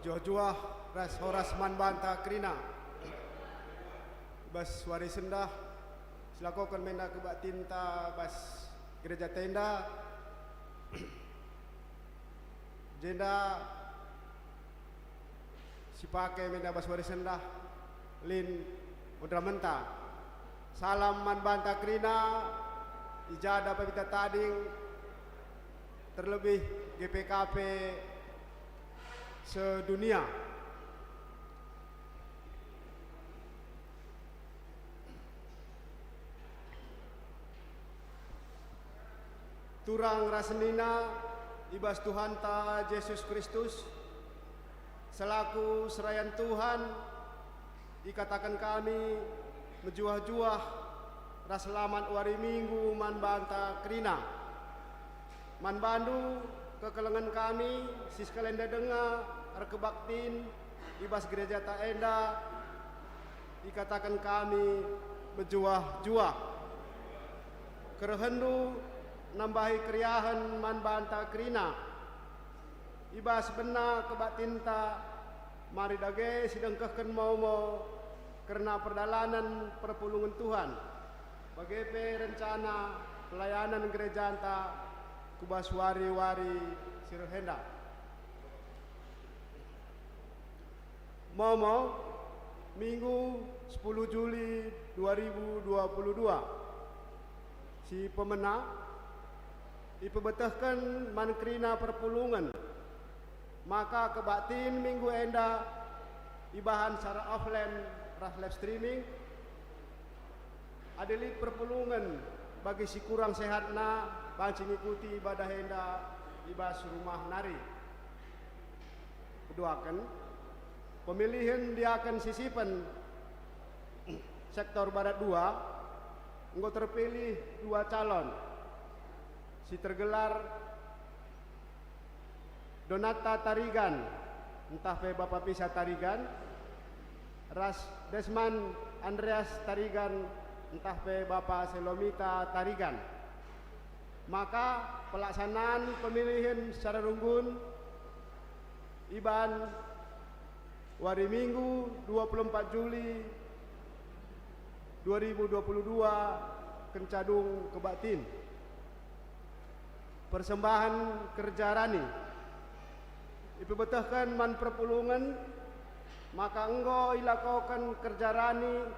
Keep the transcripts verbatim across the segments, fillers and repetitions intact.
Juah-juah ras horas man banta kerina. Bas wari sendah, silakoken menda kebaktinta bas gereja tenda. Jenda sipake menda bas wari sendah lit penderamenta. Salam man banta kerina, i ja pe kita tading, terlebih G P K P sedunia. Turang ras senina i bas Tuhanta Jesus Kristus, selaku serayan Tuhan, ikataken kami mejuah-juah ras selamat wari Minggu man banta kerina. Man bandu kekelengen kami si sekalenda denga erkebaktin i bas gerejata enda, ikataken kami mejuah-juah. Kerehenndu nambahi keriahen man banta kerina. I bas bena kebaktinta, mari dage sidengkehken momo kerna perdalanen perpulungen Tuhan, bage pe rencana pelayanan gerejanta ku bas wari-wari si reh enda. Momo, Minggu sepuluh Juli dua ribu dua puluh dua, si pemena, ipebetehken man kerina perpulungen maka kebaktin minggu enda ibahan secara offline ras live streaming. Adi lit perpulungen bagi si kurang sehatna banci ngikuti ibadah enda i bas rumah nari. Peduaken, pemilihen diaken si sipen sektor Barat dua enggo terpilih dua calon si tergelar Donata Tarigan, ntah pe Bapa Pisa Tarigan, ras Desman Andreas Tarigan, ntah pe Bapa Selomita Tarigan. Maka pelaksanaan pemilihen secara runggun iban wari Minggu dua puluh empat Juli dua ribu dua puluh dua kenca dung kebaktin. Persembahen kerja rani. Ipebetehken man perpulungen maka enggo ilakoken kerja rani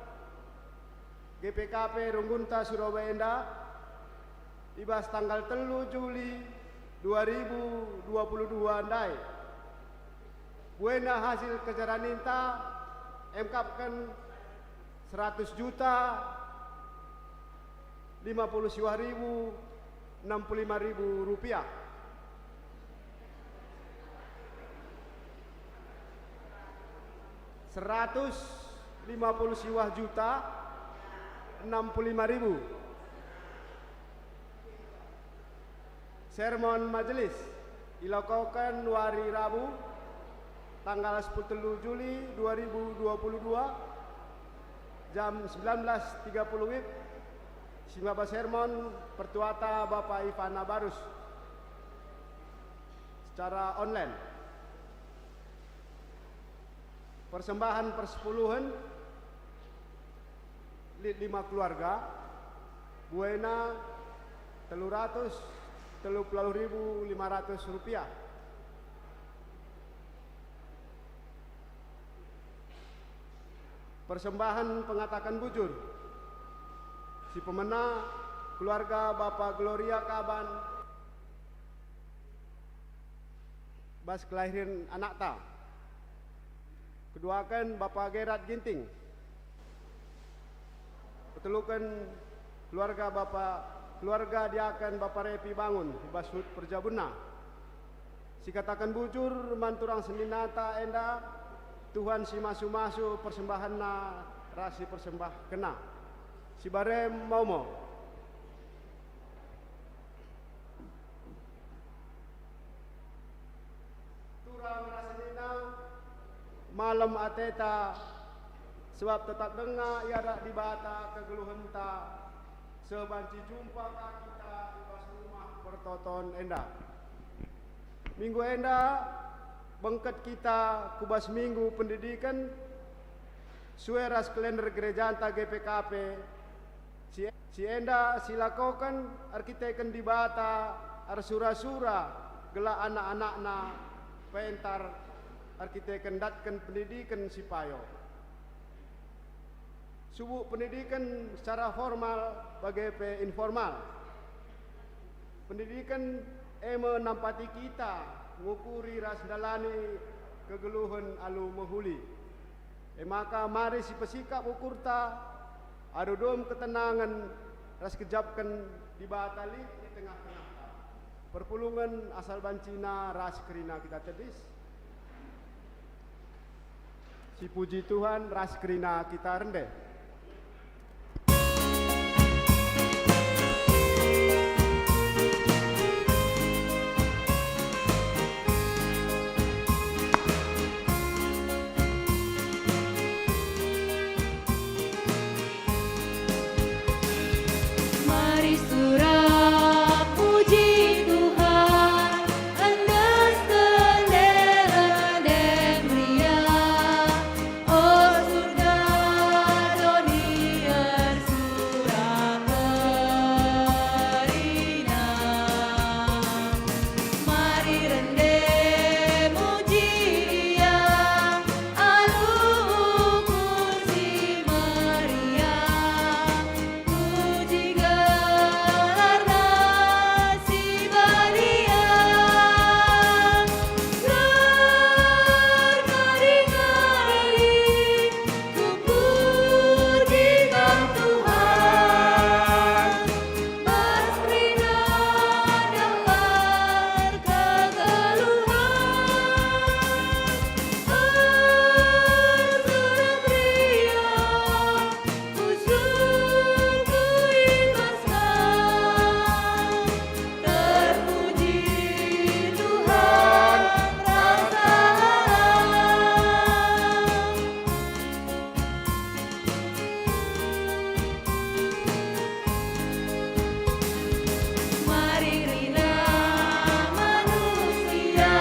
G P K P runggunta Surabaya enda i bas tanggal telu Juli dua ribu dua puluh dua ndai. Buena hasil kerja raninta emkapken seratus juta lima puluh siwah ribu enam puluh lima ribu rupiah. Seratus lima puluh siwah juta enam puluh lima ribu. Sermon majelis ilakoken wari Rabu, tanggal sepuluh telu Juli dua ribu dua puluh dua, jam sembilan belas tiga puluh WIB, si maba sermon pertuata Bapa Ivana Barus secara online. Persembahen persepuluhen lit lima keluarga, buena telu ratus telu puluh lima ribu lima ratus rupiah. Persembahen pengataken bujur, si pemena keluarga Bapa Gloria Kaban, bas kelahiren anakta. Keduaken Bapa Gerard Ginting. Peteluken keluarga Bapa, keluarga diaken Bapa Repi Bangun i bas Hut Perjabunna. Sikataken bujur man turang seninata enda, Tuhan si masu-masu persembahenna ras si persembahkenna. Sibare momo. Turang ras senina, malem ateta, sebab tetap denga iadak Dibata kegeluhenta, seh banci jumpa ka kita i bas rumah pertoton enda. Minggu enda, Bengket kita ku bas Minggu Pendidiken, sue ras kalender gerejanta G P K P, si, si enda silakoken erkiteken Dibata ersura-sura gelah anak-anakNa pentar erkiteken ndatken pendidiken si payo. Subuk pendidiken secara formal bage pe informal. Pendidiken e me nampati kita ngukuri ras ndalani kegeluhen alu mehuli. E maka mari sipesikap ukurta, alu dom ketenangen ras kejapken Dibata lit i tengah-tengahta. Perpulungen asal bancina ras kerina kita tedis. Sipuji Tuhan ras kerina kita rende. Mari surah puji Tuhan, endesken deren-deren meriah. O surga, doni ersurak meriah. Mari rende muji Ia, alu ukur si meriah. Puji gelar-Na si badia. Ngari-ngari kupuji Kam, Tuhan. Bas kerina dampar kegeluhen. Ersurak meriah. Mari kerina manusia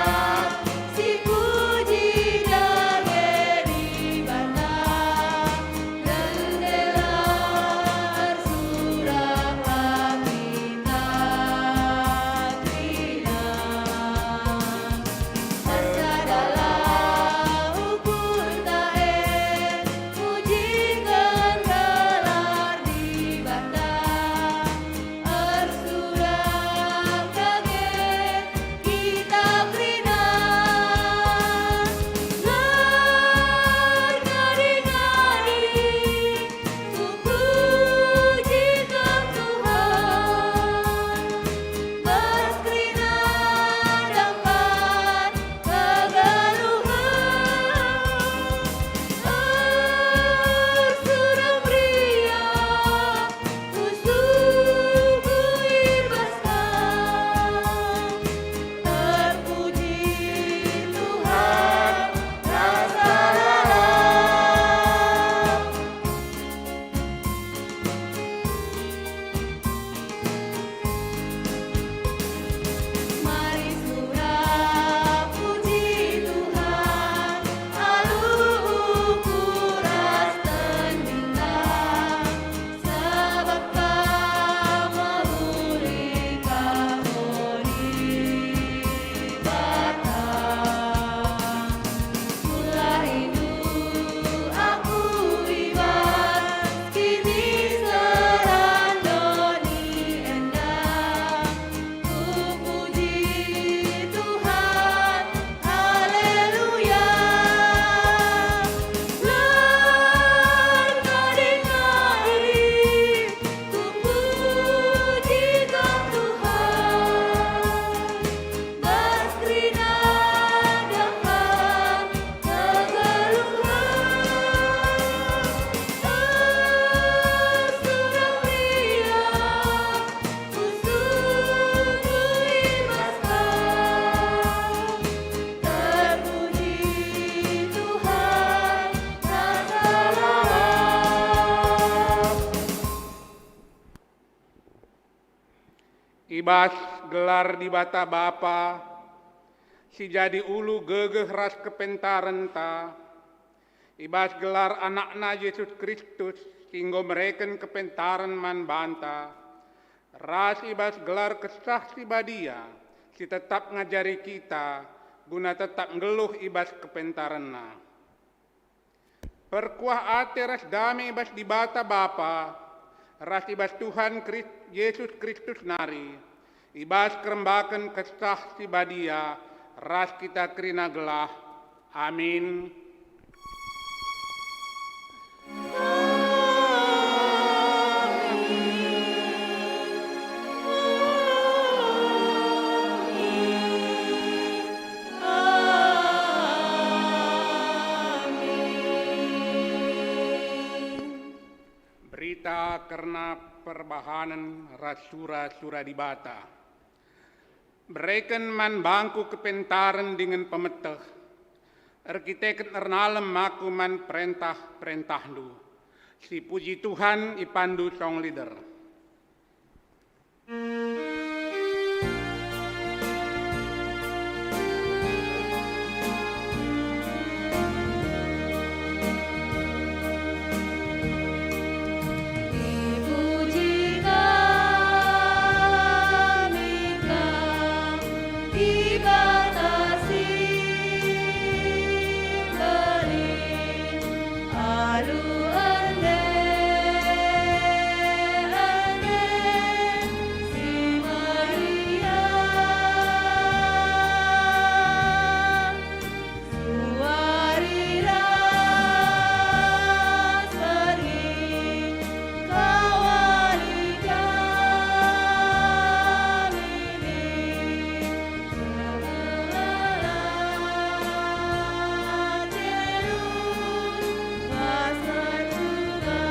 si puji dage Dibata, jendela ersuraklah kita kerina. Ersadalah ukurta e, pujiken gelar Dibata. Ersurak dage kita kerina, ngari-ngari kupuji Kam, Tuhan. Bas kerina dampar kegeluhen. Ersurak meriah. Pusuhku ibas Kam, terpuji Tuhan rasa lalap. Mari surah puji Tuhan, alu ukur ras tendinta. Sabap Kam mehuli, Kam mehuli Dibata. Mula rindu aku i bas kiniseran doni enda. Kupuji Tuhan, haleluya. Ngadi-ngadi kupuji Kam, Tuhan. Bas kerina dampar kegeluhen. Ersurak meriah. Pusuhku ibas Kam, terpuji Tuhan rasa lalap. I bas gelar Dibata Bapa, si jadi ulu gegeh ras kepentarenta, i bas gelar AnakNa Jesus Kristus, si enggo mereken kepentaren man banta, ras i bas gelar Kesah Si Badia, si tetap ngajari kita guna tetap nggeluh i bas kepentarenNa. Perkuah ate ras dame i bas Dibata Bapa, ras i bas Tuhan Kris-, Jesus Kristus nari, i bas kerembaken Kesah Si Badia, ras kita kerina gelah. Amin. Berita kerna perbahanen ras sura-sura Dibata. Bereken man bangku kepentaren dingen pemeteh, erkiteken ernalem aku man perentah-perentahndu. Sipuji Tuhan, ipandu song leader. Dipuji kami Kam, Dibata si mbelin, alu ende-ende si meriah. Suari ras pergi kawari kami, sebelah Jeruk ras Mecuga.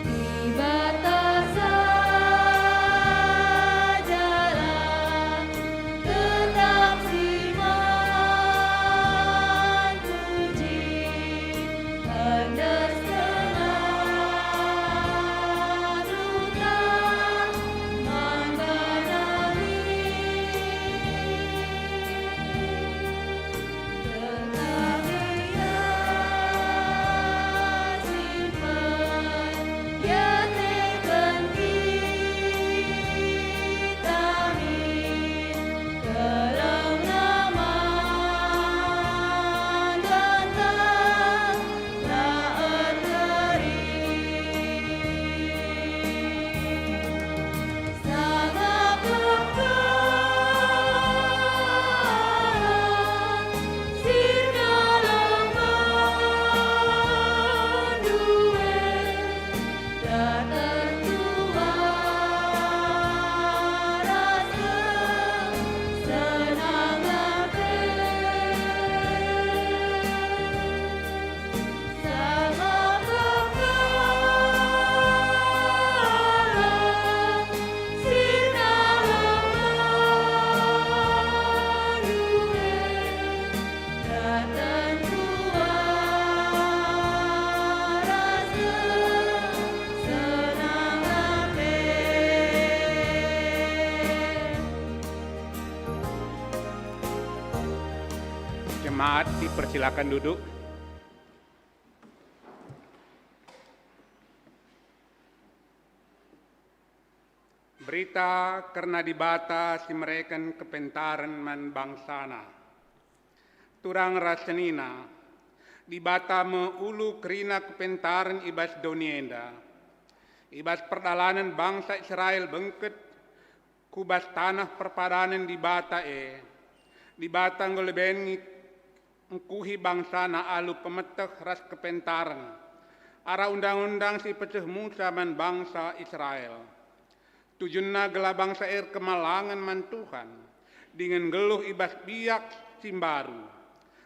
Dibata sajalah tetap si man puji, endas kena ruta man bana min. Jemaat dipersilakan duduk. Berita kerna Dibata si mereken kepentaren man bangsaNa. Turang ras senina, Dibata me ulu kerina kepentaren i bas doni enda. I bas perdalanen bangsa Israel bengket ku bas taneh perpadanen Dibata e, Dibata enggo leben ngi-, ngkuhi bangsaNa alu pemeteh ras kepentaren, arah undang-undang si ipeceh Musa man bangsa Israel. Tujunna gelah bangsa e erkemalangen man Tuhan, dingen nggeluh i bas biak si mbaru.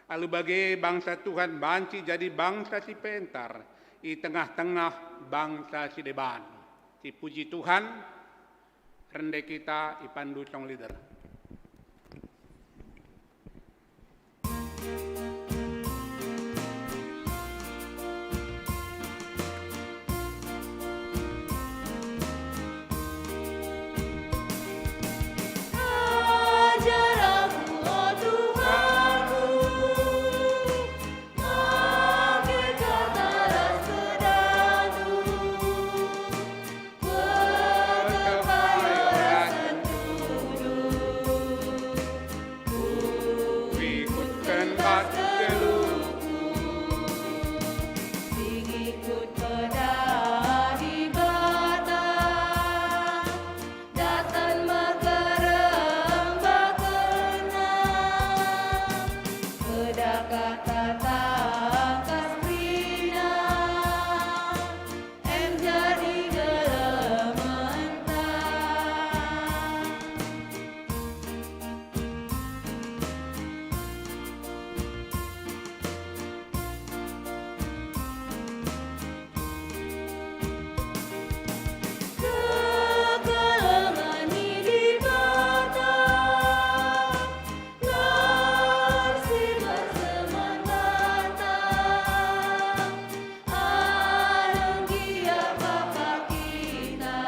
Alu bage bangsa Tuhan banci jadi bangsa si pentar i tengah-tengah bangsa si deban. Sipuji Tuhan, rende kita ipandu song leader. Ajar aku, o Tuhanku, bage kata ras kedandu. Kueteh payo ras sentudu, kuikutken bas geluhku. Singikut kedah Dibata, daten megerembakenna. Kedah kata tangkas kerina, em jadi gelementa. Kekelengen ni Dibata, lar si berseman banta, adeng gia pakakina,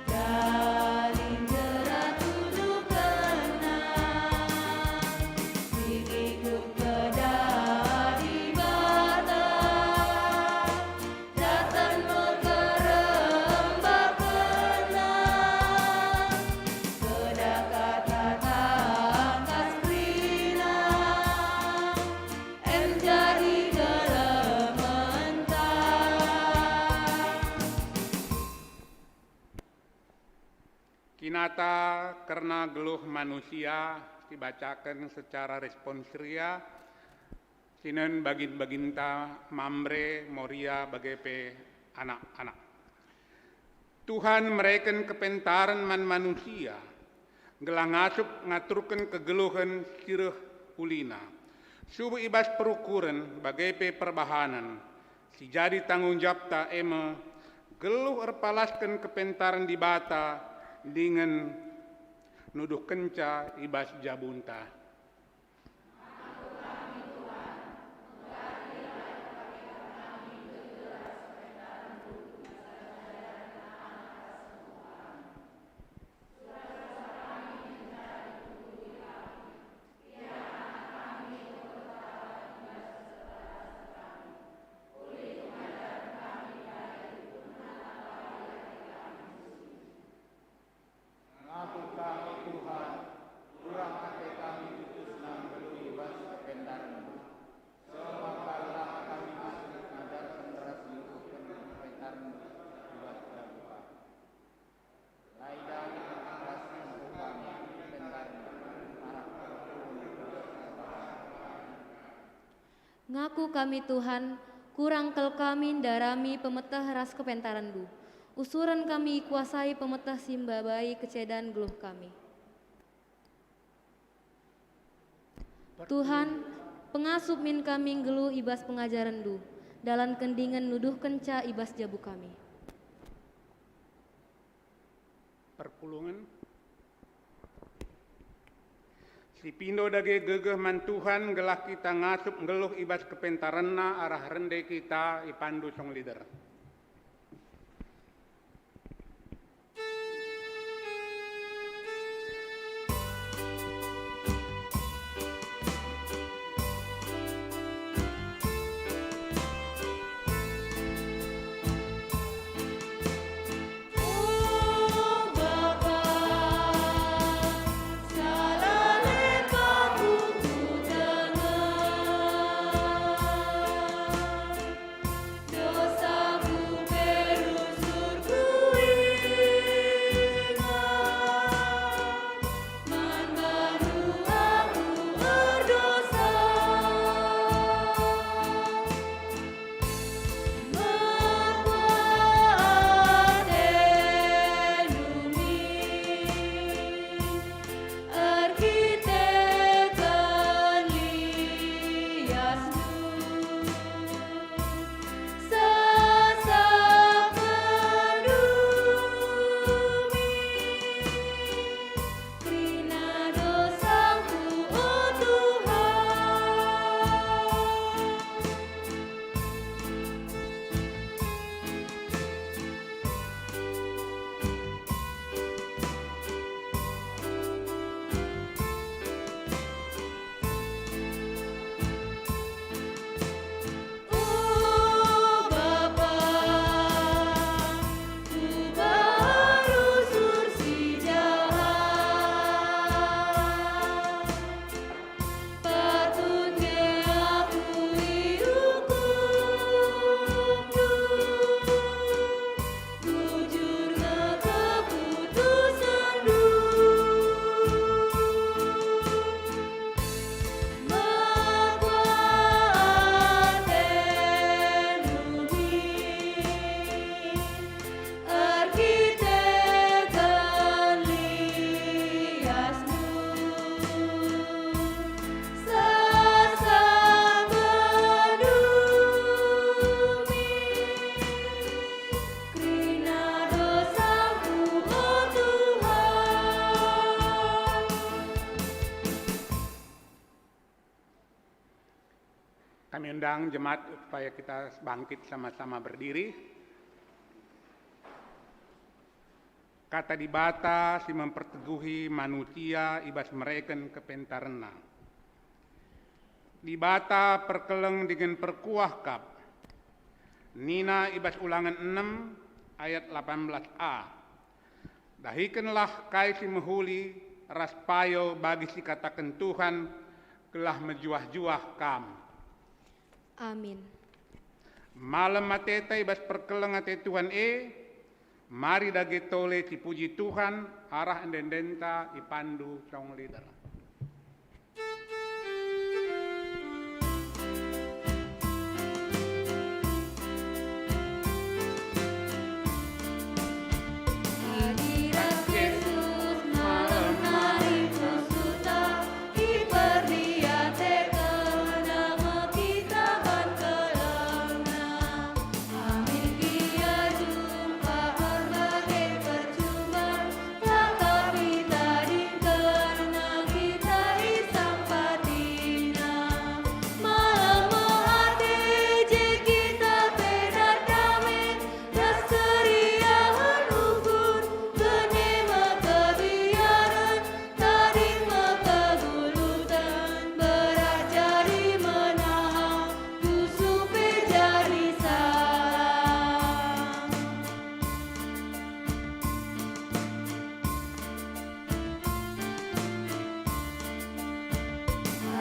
daging jera tuduhkenna. Singikut kedah Dibata, daten megerembakenna. Kedah kata tangkas kerina, em jadi gelementa. Kinata kerna geluh manusia sibacaken secara responsorial, sinen bagin-baginta Mamre, Moria, bage pe anak-anak. Tuhan mereken kepentaren man manusia, gelah ngasup ngaturken kegeluhen si reh ulina. Subuk i bas perukuren bage pe perbahanen, si jadi tanggung jabta e me geluh erpalasken kepentaren Dibata dingen nuduhkenca i bas jabunta. Ngaku kami, Tuhan, kurang ate kami tutus nggeluh i bas kepentaren-Mu. Seh maka la kami asik ngajarken ras nggeluhken kepentaren-Mu i bas jabu kami. Lailah ras nggeluh kami kepentaren-Mu arah perpulungen. Ngaku kami, Tuhan, kurang kal kami ndarami pemeteh ras kepentaren-Mu. Usuren kami ikuasai pemeteh si mbabai kecedan geluh kami. Tuhan, pengasup min kami nggeluh i bas pengajaren-Mu, dalanken dingen nuduhkenca i bas jabu kami. Perpulungen. Sipindo dage gegeh man Tuhan, gelah kita ngasup nggeluh i bas kepentarenNa arah rende kita ipandu song leader. Undang jemaat supaya kita bangkit sama-sama berdiri. Kata Dibata si memperteguhi manusia i bas mereken kepentarenna. Dibata perkeleng dingen perkuah kap. Nina i bas Ulangen enem ayat delapan belas a, "Dahikenlah kai si mehuli ras payo bagi si kataken Tuhan, gelah mejuah-juah kam." Amin. Malem ateta i bas perkeleng ate Tuhan e, mari dage tole sipuji Tuhan arah ende-endenta ipandu song leader. Hadirat Yesus malem nari ku surga, iperdiateken me kita ban kelengna. Amin gia jumpa erbage percuban, la ka itadingken kita isampatina. Malem ate je kita pe dat dame, ras keriahen ukur, bene me kebiaren, tading me keguluten, berat jadi menahan, pusuh pe jadi salah.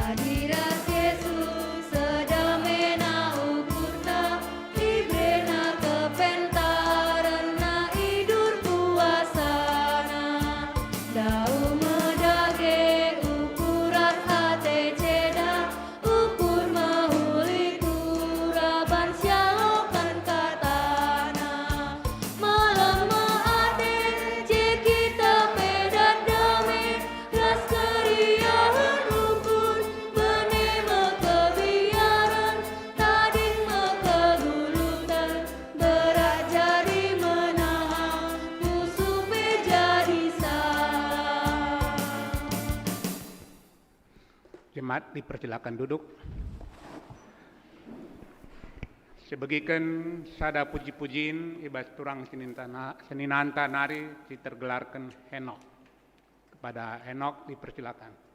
Hadirat Yesus, sedamena ukurta, iberena kepentarenna, idur kuasana. Dau me dage ukur ras ate ceda, ukur mehuli kuraban sialoken katana. Malem ate je kita pe dat dame, ras keriahen ukur, bene me kebiaren, tading me keguluten, berat jadi menahan, pusuh pe jadi salah. Jemaat dipersilakan duduk. Sibegiken sada puji-pujin i bas turang senintana-, seninanta nari si tergelarken Henok. Kepada Henok dipersilakan.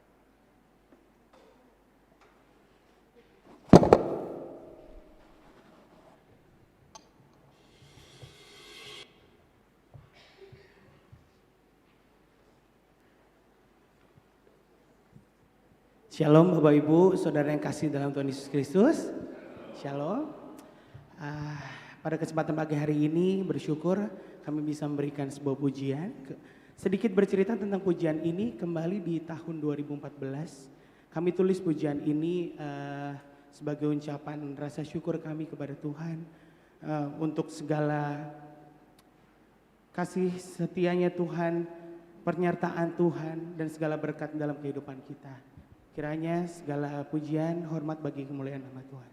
Shalom Bapak Ibu, Saudara yang kasih dalam Tuhan Yesus Kristus. Shalom. Ah, pada kesempatan pagi hari ini, bersyukur kami bisa memberikan sebuah pujian. Ke-, sedikit bercerita tentang pujian ini, kembali di tahun dua ribu empat belas, kami tulis pujian ini, eh, sebagai ucapan rasa syukur kami kepada Tuhan, eh, untuk segala kasih setianya Tuhan, penyertaan Tuhan, dan segala berkat dalam kehidupan kita. Kiranya segala pujian, hormat bagi kemuliaan nama Tuhan.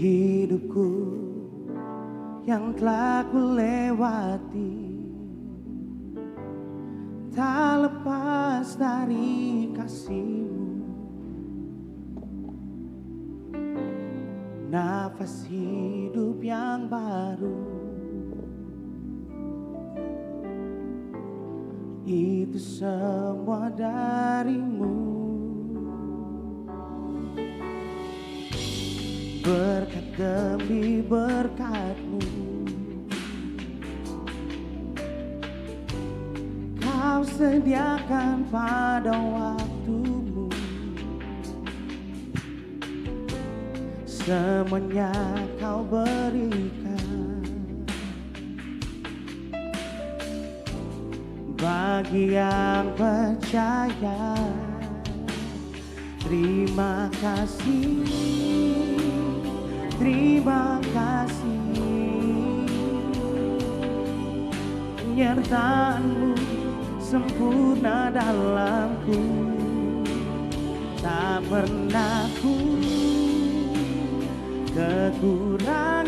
Hidupku yang telah kulewati tak lepas dari kasih-Mu. Nafas hidup yang baru, itu semua dari-Mu. Berkat demi berkat-Mu, Kau sediakan pada waktu-Mu. Semuanya Kau berikan bagi yang percaya. Terima kasih, terima kasih. Penyertaan-Mu sempurna dalamku. Tak pernah ku kekurangan,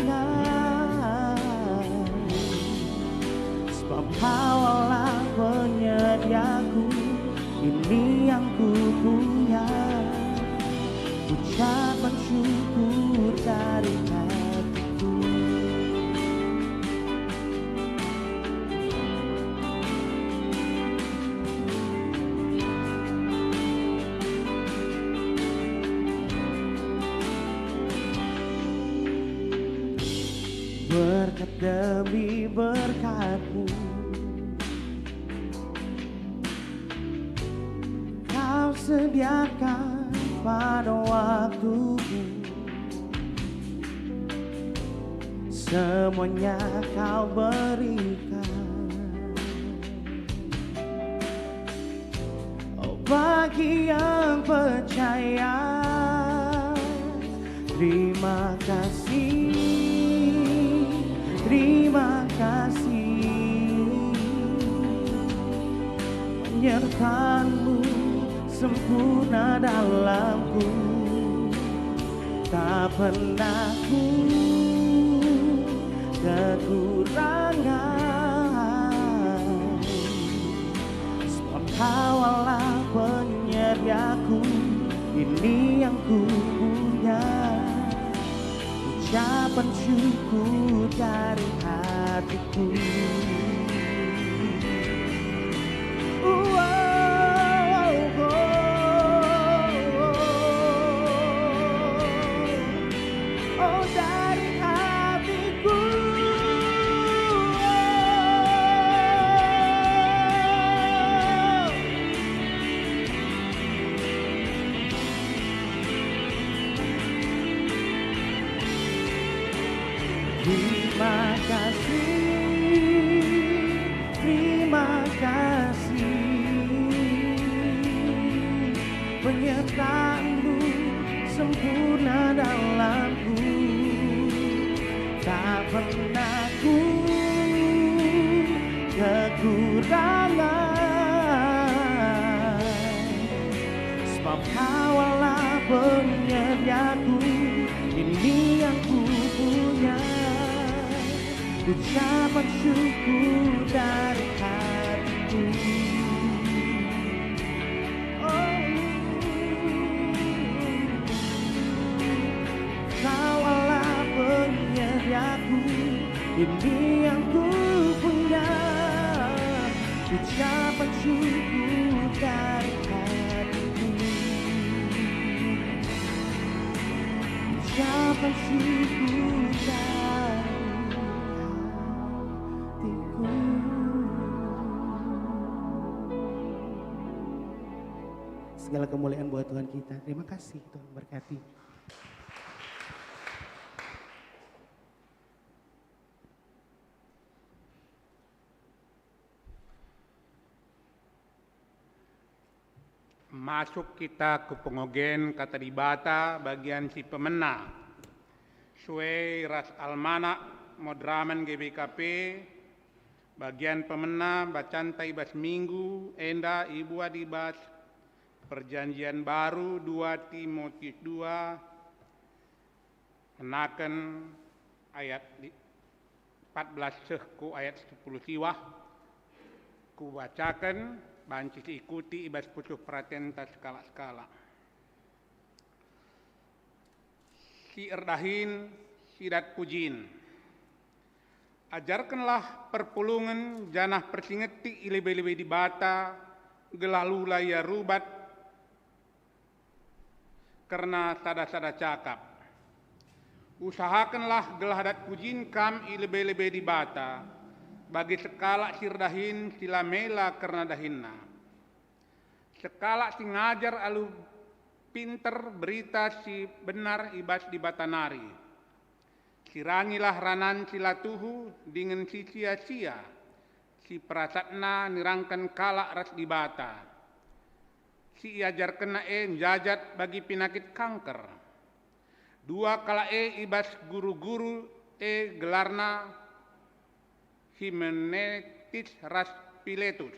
sebab Kaulah penyediaku, ini yang ku punya. Ucapan syukur dari hatiku. Berkat demi berkat-Mu Kau sediakan pada waktuku, semuanya Kau berikan. Oh, bagi yang percaya, terima kasih, terima kasih. Penyertaan-Mu sempurna dalamku, tak pernah ku kekurangan. Sebab Kaulah penyediaku, ini yang ku punya. Ucapan syukur dari hatiku. Oh, oh, oh, oh, oh, dari hatiku. Terima kasih, terima kasih. Penyertaan-Mu sempurna dalamku, tak pernah ku kekurangan. Sebab Kaulah penyediaku, ini yang ku punya. Ucapan syukur dari hatiku. Oh, Kaulah penyediaku, ini yang ku punya. Ucapan syukur dari hatiku. Ucapan syukur dari hatiku. Segala kemuliaan buat Tuhan kita. Terima kasih, Tuhan berkati. Masuk kita ku pengogen Kata Dibata bagian si pemena. Sue ras almanak moderamen G B K P, bagian pemena bacanta i bas minggu enda ibuat i bas Perjanjian Baru, dua Timotius dua, kenaken ayat di, empat belas seh ku ayat sepuluh siwah. Kubacaken banci siikuti i bas pusuh peratenta sekalak-sekalak. Si erdahin, si dat pujin. Ajarkenlah perpulungen janah persingeti i lebe-lebe Dibata, gelah lula ia rubat kerna sada-sada cakap. Usahakenlah gelah dat pujin kam i lebe-lebe Dibata, bagi sekalak si erdahin si la mela kerna dahinna. Sekalak si ngajar alu pinter berita si benar i bas Dibata nari. Sirangilah ranan si la tuhu dingen si sia-sia, si perasatna nirangken kalak ras Dibata. Si iajarkenna e njajat bagi penakit kanker. Dua kalak e i bas guru-guru e gelarna Himeneus ras Piletus.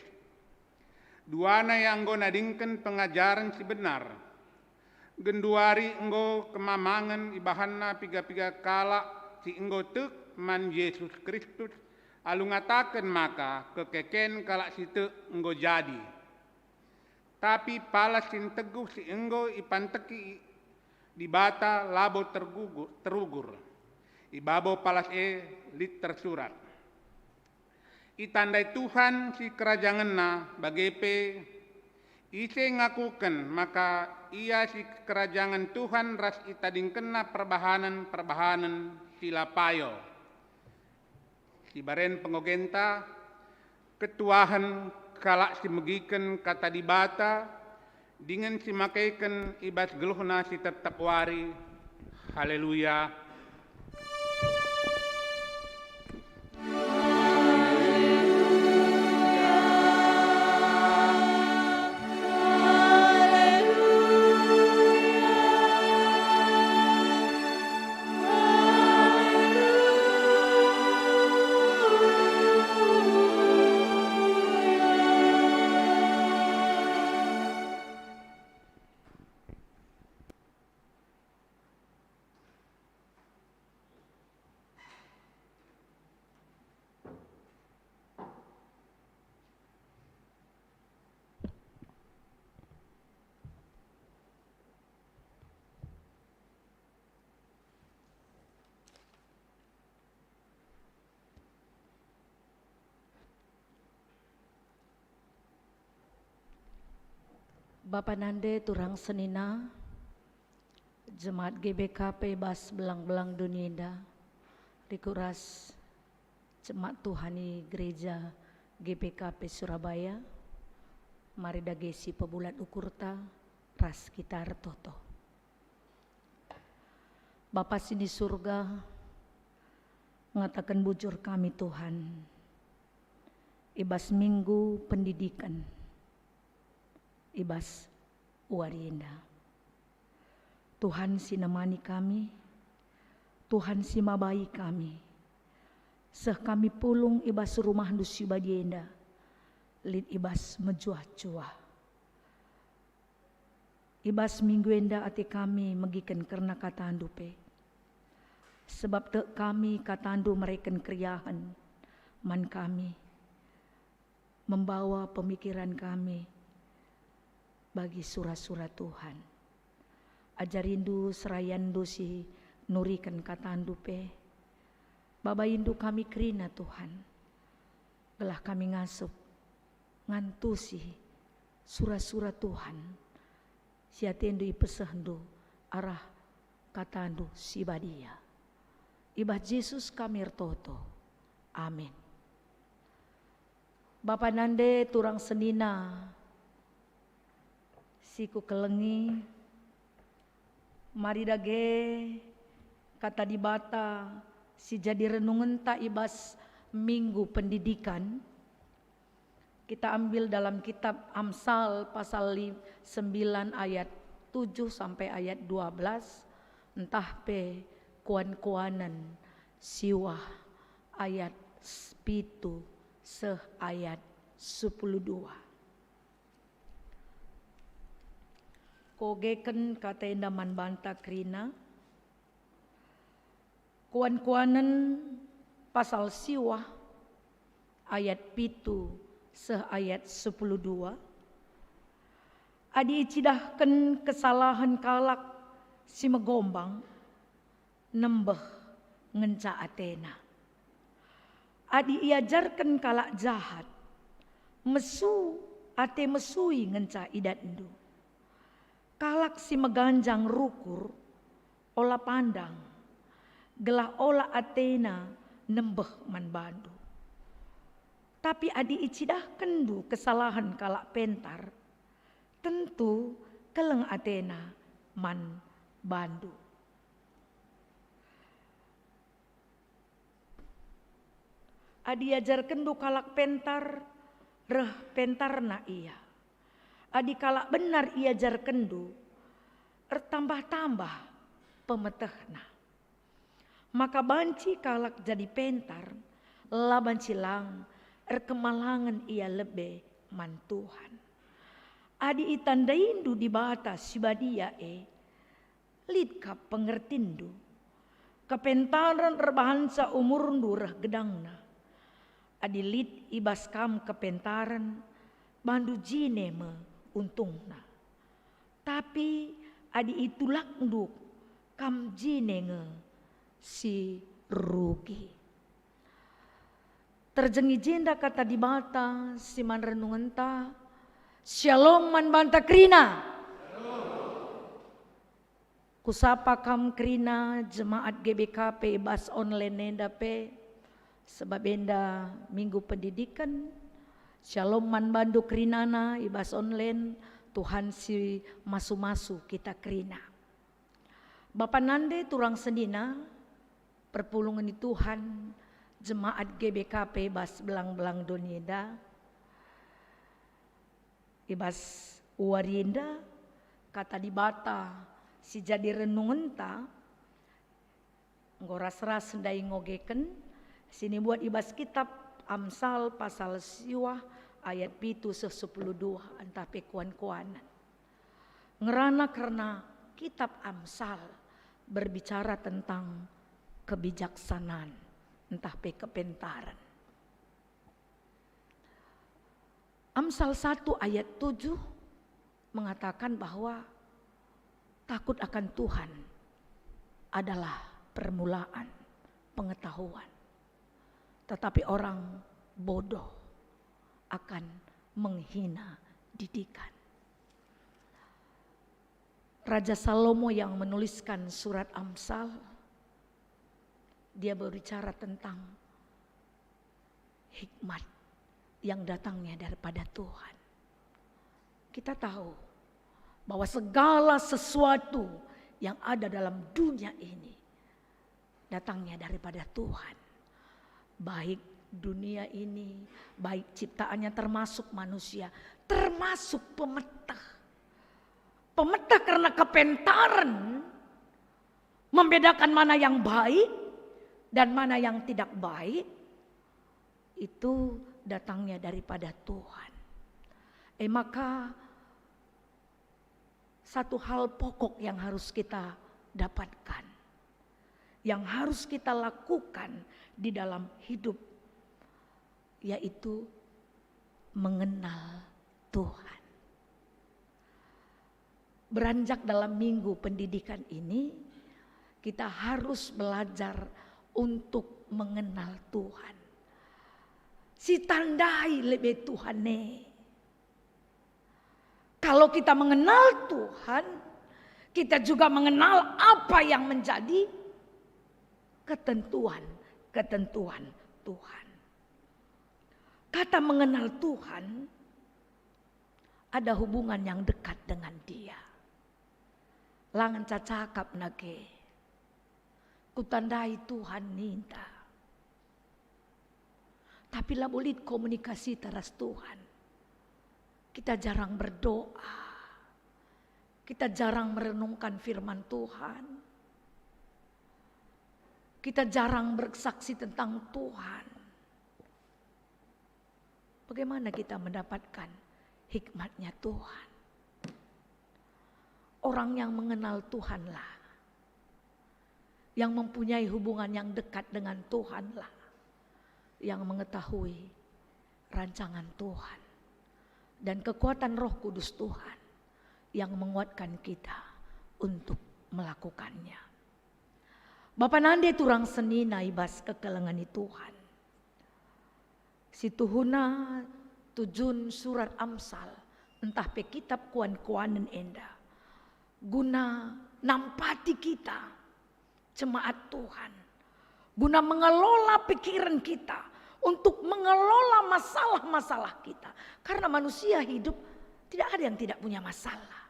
Duana e enggo nadingken pengajaren si benar. Genduari enggo kemamangen ibahanna piga-piga kalak si enggo tek man Jesus Kristus, alu ngataken maka kekeken kalak si tek enggo jadi. Tapi palas si nteguh si enggo ipanteki Dibata labo tergugu-, terugur. I babo palas e lit tersurat, "Itandai Tuhan sikerajangenna," bage pe, "Ise ngakuken maka ia sikerajangen Tuhan ras itadingkenna perbahanen-perbahanen si la payo?" Sibaren pengogenta, ketuahen kalak si megiken Kata Dibata, dingen si makeken i bas geluhna si tep-tep wari. Haleluya! Bapa nande turang senina, jemaat G B K P bas belang-belang doni enda, rikut ras jemaat Tuhan i Gereja G B K P Surabaya, mari dage sipebulat ukurta ras kita ertoto. Bapa si ni Surga, ngataken bujur kami, Tuhan, i bas Minggu Pendidiken, i bas wari enda. Tuhan si nemani kami, Tuhan si mabai kami, seh kami pulung i bas rumah-Ndu si badia enda, lit i bas mejuah-juah. I bas minggu enda ate kami megiken kerna kataNdu pe. Sebab tek kami kataNdu mereken keriahen man kami, membawa pemikiran kami bagi sura-sura Tuhan. AjariNdu serayanNdu si nuriken kataNdu pe. BabaiNdu kami kerina, Tuhan, gelah kami ngasup ngantusi sura-sura Tuhan si ateNdu ipesehndu arah kataNdu si badia. I bas Jesus kami ertoto. Amin. Bapa nande turang senina si kukelengi, mari dage Kata Dibata si jadi renungenta i bas Minggu Pendidiken, kita ambil dalam kitab Amsal pasal li-, sembilan ayat tujuh sampai ayat dua belas, ntah pe Kuan-kuanen siwah ayat s-, pitu seh ayat sepuluh dua. Kuogeken kata enda man banta kerina. Kuan-kuanen pasal siwah ayat pitu seh ayat sepuluh dua. Adi icidahken kesalahen kalak si megombang, nembeh ngenca atena. Adi iajarken kalak jahat, mesu ate mesui ngenca idatndu. Kalak si meganjang rukur, ola pandang, gelah ola atena nembeh man bandu. Tapi adi icidahkenndu kesalahen kalak pentar, tentu keleng atena man bandu. Adi iajarkenndu kalak pentar, reh pentarna ia. Adi kalak benar iajarkenndu, ertambah-tambah pemetehna. Maka banci kalak jadi pentar, la banci lang erkemalangen ia lebe man Tuhan. Adi itandaindu Dibata si Badia e, Lit kap pengertinndu. Kepentaren erbahanca umurndu reh gedangna. Adi lit i bas kam kepentaren, bandu jine me untungna. Tapi adi itulakndu, kam jine nge si rugi. Terjeng i jenda kata Dibata si man renungenta, Shalom man banta kerina. Kusapa kam kerina jemaat G B K P i bas online enda pe, sebab enda Minggu Pendidiken. Shalom man bandu kerinana i bas online, Tuhan si masu-masu kita kerina. Bapa nande turang senina, perpulungen ni Tuhan, jemaat G B K P bas belang-belang doni enda, i bas wari enda, kata Dibata si jadi renungenta, enggo ras-ras ndai ngogeken, sinibuat i bas kitab Amsal pasal siwah ayat pitu seh sepuluh dua ntah pe kuan-kuanen. Ngerana kerna kitab Amsal berbicara tentang kebijaksanaan ntah pe kepentaren. Amsal satu ayat tujuh mengatakan bahwa takut akan Tuhan adalah permulaan pengetahuan, tetapi orang bodoh akan menghina didikan. Raja Salomo yang menuliskan surat Amsal, dia berbicara tentang hikmat yang datangnya daripada Tuhan. Kita tahu bahwa segala sesuatu yang ada dalam dunia ini datangnya daripada Tuhan. Baik dunia ini, baik ciptaannya, termasuk manusia, termasuk pemeteh. Pemeteh karena kepentaren membedakan mana yang baik dan mana yang tidak baik, itu datangnya daripada Tuhan. Eh, maka satu hal pokok yang harus kita dapatkan, yang harus kita lakukan di dalam hidup, yaitu mengenal Tuhan. Beranjak dalam minggu pendidikan ini, kita harus belajar untuk mengenal Tuhan. Sitandai lebe Tuhan e. Kalau kita mengenal Tuhan, kita juga mengenal apa yang menjadi ketentuan-ketentuan Tuhan. Kata mengenal Tuhan ada hubungan yang dekat dengan Dia. La ngenca cakap nage. Kutandai Tuhan ninta. Tapi labo lit komunikasita ras Tuhan. Kita jarang berdoa. Kita jarang merenungkan firman Tuhan. Kita jarang bersaksi tentang Tuhan. Bagaimana kita mendapatkan hikmatnya Tuhan? Orang yang mengenal Tuhanlah, yang mempunyai hubungan yang dekat dengan Tuhanlah, yang mengetahui rancangan Tuhan dan kekuatan Roh Kudus Tuhan yang menguatkan kita untuk melakukannya. Bapa nande turang senina i bas kekelengen Tuhan. Situhuna tujun surat Amsal, ntah pe kitab kuan-kuanen enda, guna nampati kita, jemaat Tuhan, guna mengelola pikiran kita, untuk mengelola masalah-masalah kita. Karena manusia hidup, tidak ada yang tidak punya masalah.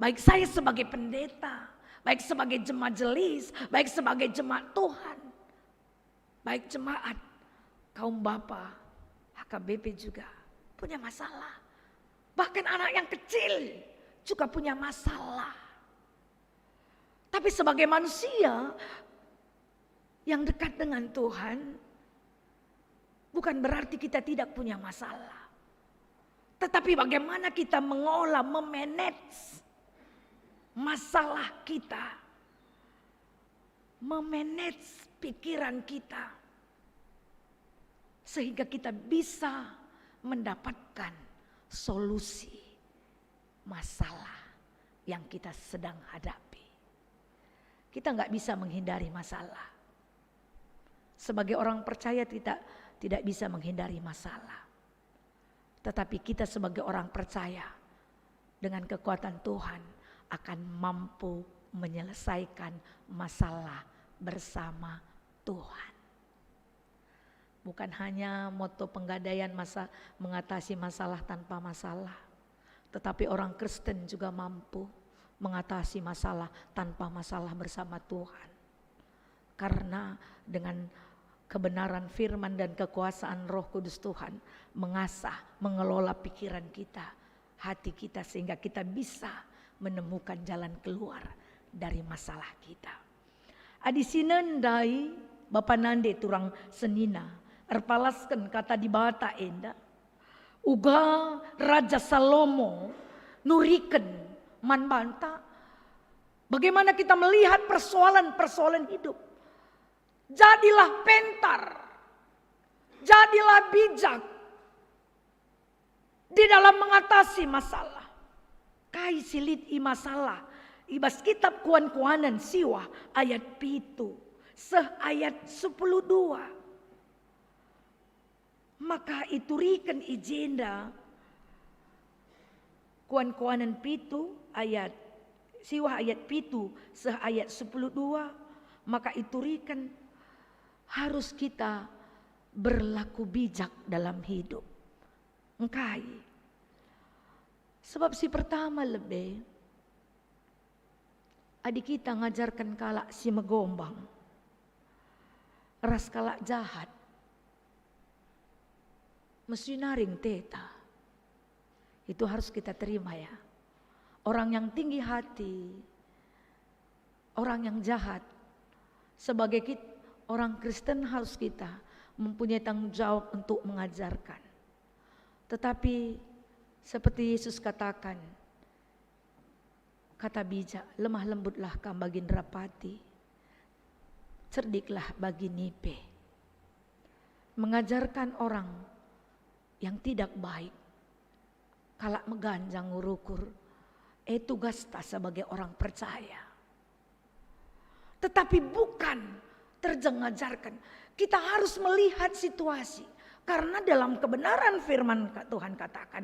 Baik saya sebagai pendeta, baik sebagai jemajelis, baik sebagai jemaat Tuhan, baik jemaat, kaum bapa, H K B P juga punya masalah. Bahkan anak yang kecil juga punya masalah. Tapi sebagai manusia yang dekat dengan Tuhan, bukan berarti kita tidak punya masalah. Tetapi bagaimana kita mengolah, memanage masalah kita, memanage pikiran kita, sehingga kita bisa mendapatkan solusi masalah yang kita sedang hadapi. Kita nggak bisa menghindari masalah. Sebagai orang percaya, kita tidak bisa menghindari masalah. Tetapi kita sebagai orang percaya, dengan kekuatan Tuhan, akan mampu menyelesaikan masalah bersama Tuhan. Bukan hanya moto penggadaian masa, mengatasi masalah tanpa masalah, tetapi orang Kristen juga mampu mengatasi masalah tanpa masalah bersama Tuhan. Karena dengan kebenaran firman dan kekuasaan Roh Kudus, Tuhan mengasah, mengelola pikiran kita, hati kita, sehingga kita bisa menemukan jalan keluar dari masalah kita. Adi sinen ndai, bapa nande turang senina, erpalasken kata Dibata enda, uga Raja Salomo nuriken man banta bagaimana kita melihat persoalan-persoalan hidup. Jadilah pintar, jadilah bijak di dalam mengatasi masalah. Kai si lit i masalah? I bas kitab Kuan-kuanen siwah ayat pitu seh ayat sepuluh dua. Maka ituriken i jenda, Kuan-kuanen pitu ayat, siwah ayat pitu seh ayat sepuluh dua, maka ituriken harus kita berlaku bijak dalam hidup. Engkai? Sebab si pertama lebe, adi kita ngajarken kalak si megombang ras kalak jahat, mesui nari ngteta. Itu harus kita terima, ya. Orang yang tinggi hati, orang yang jahat, sebagai kit-, orang Kristen harus kita mempunyai tanggung jawab untuk mengajarkan. Tetapi seperti Yesus katakan, kata bijak, "Lemah lembutlah kam bagi nderapati, cerdiklah bagi nipe." Mengajarkan orang yang tidak baik, kalak meganjang ukur-ukur, eh, tugasta sebagai orang percaya. Tetapi bukan terjeng ngajarken. Kita harus melihat situasi. Karena dalam kebenaran firman ka-, Tuhan katakan,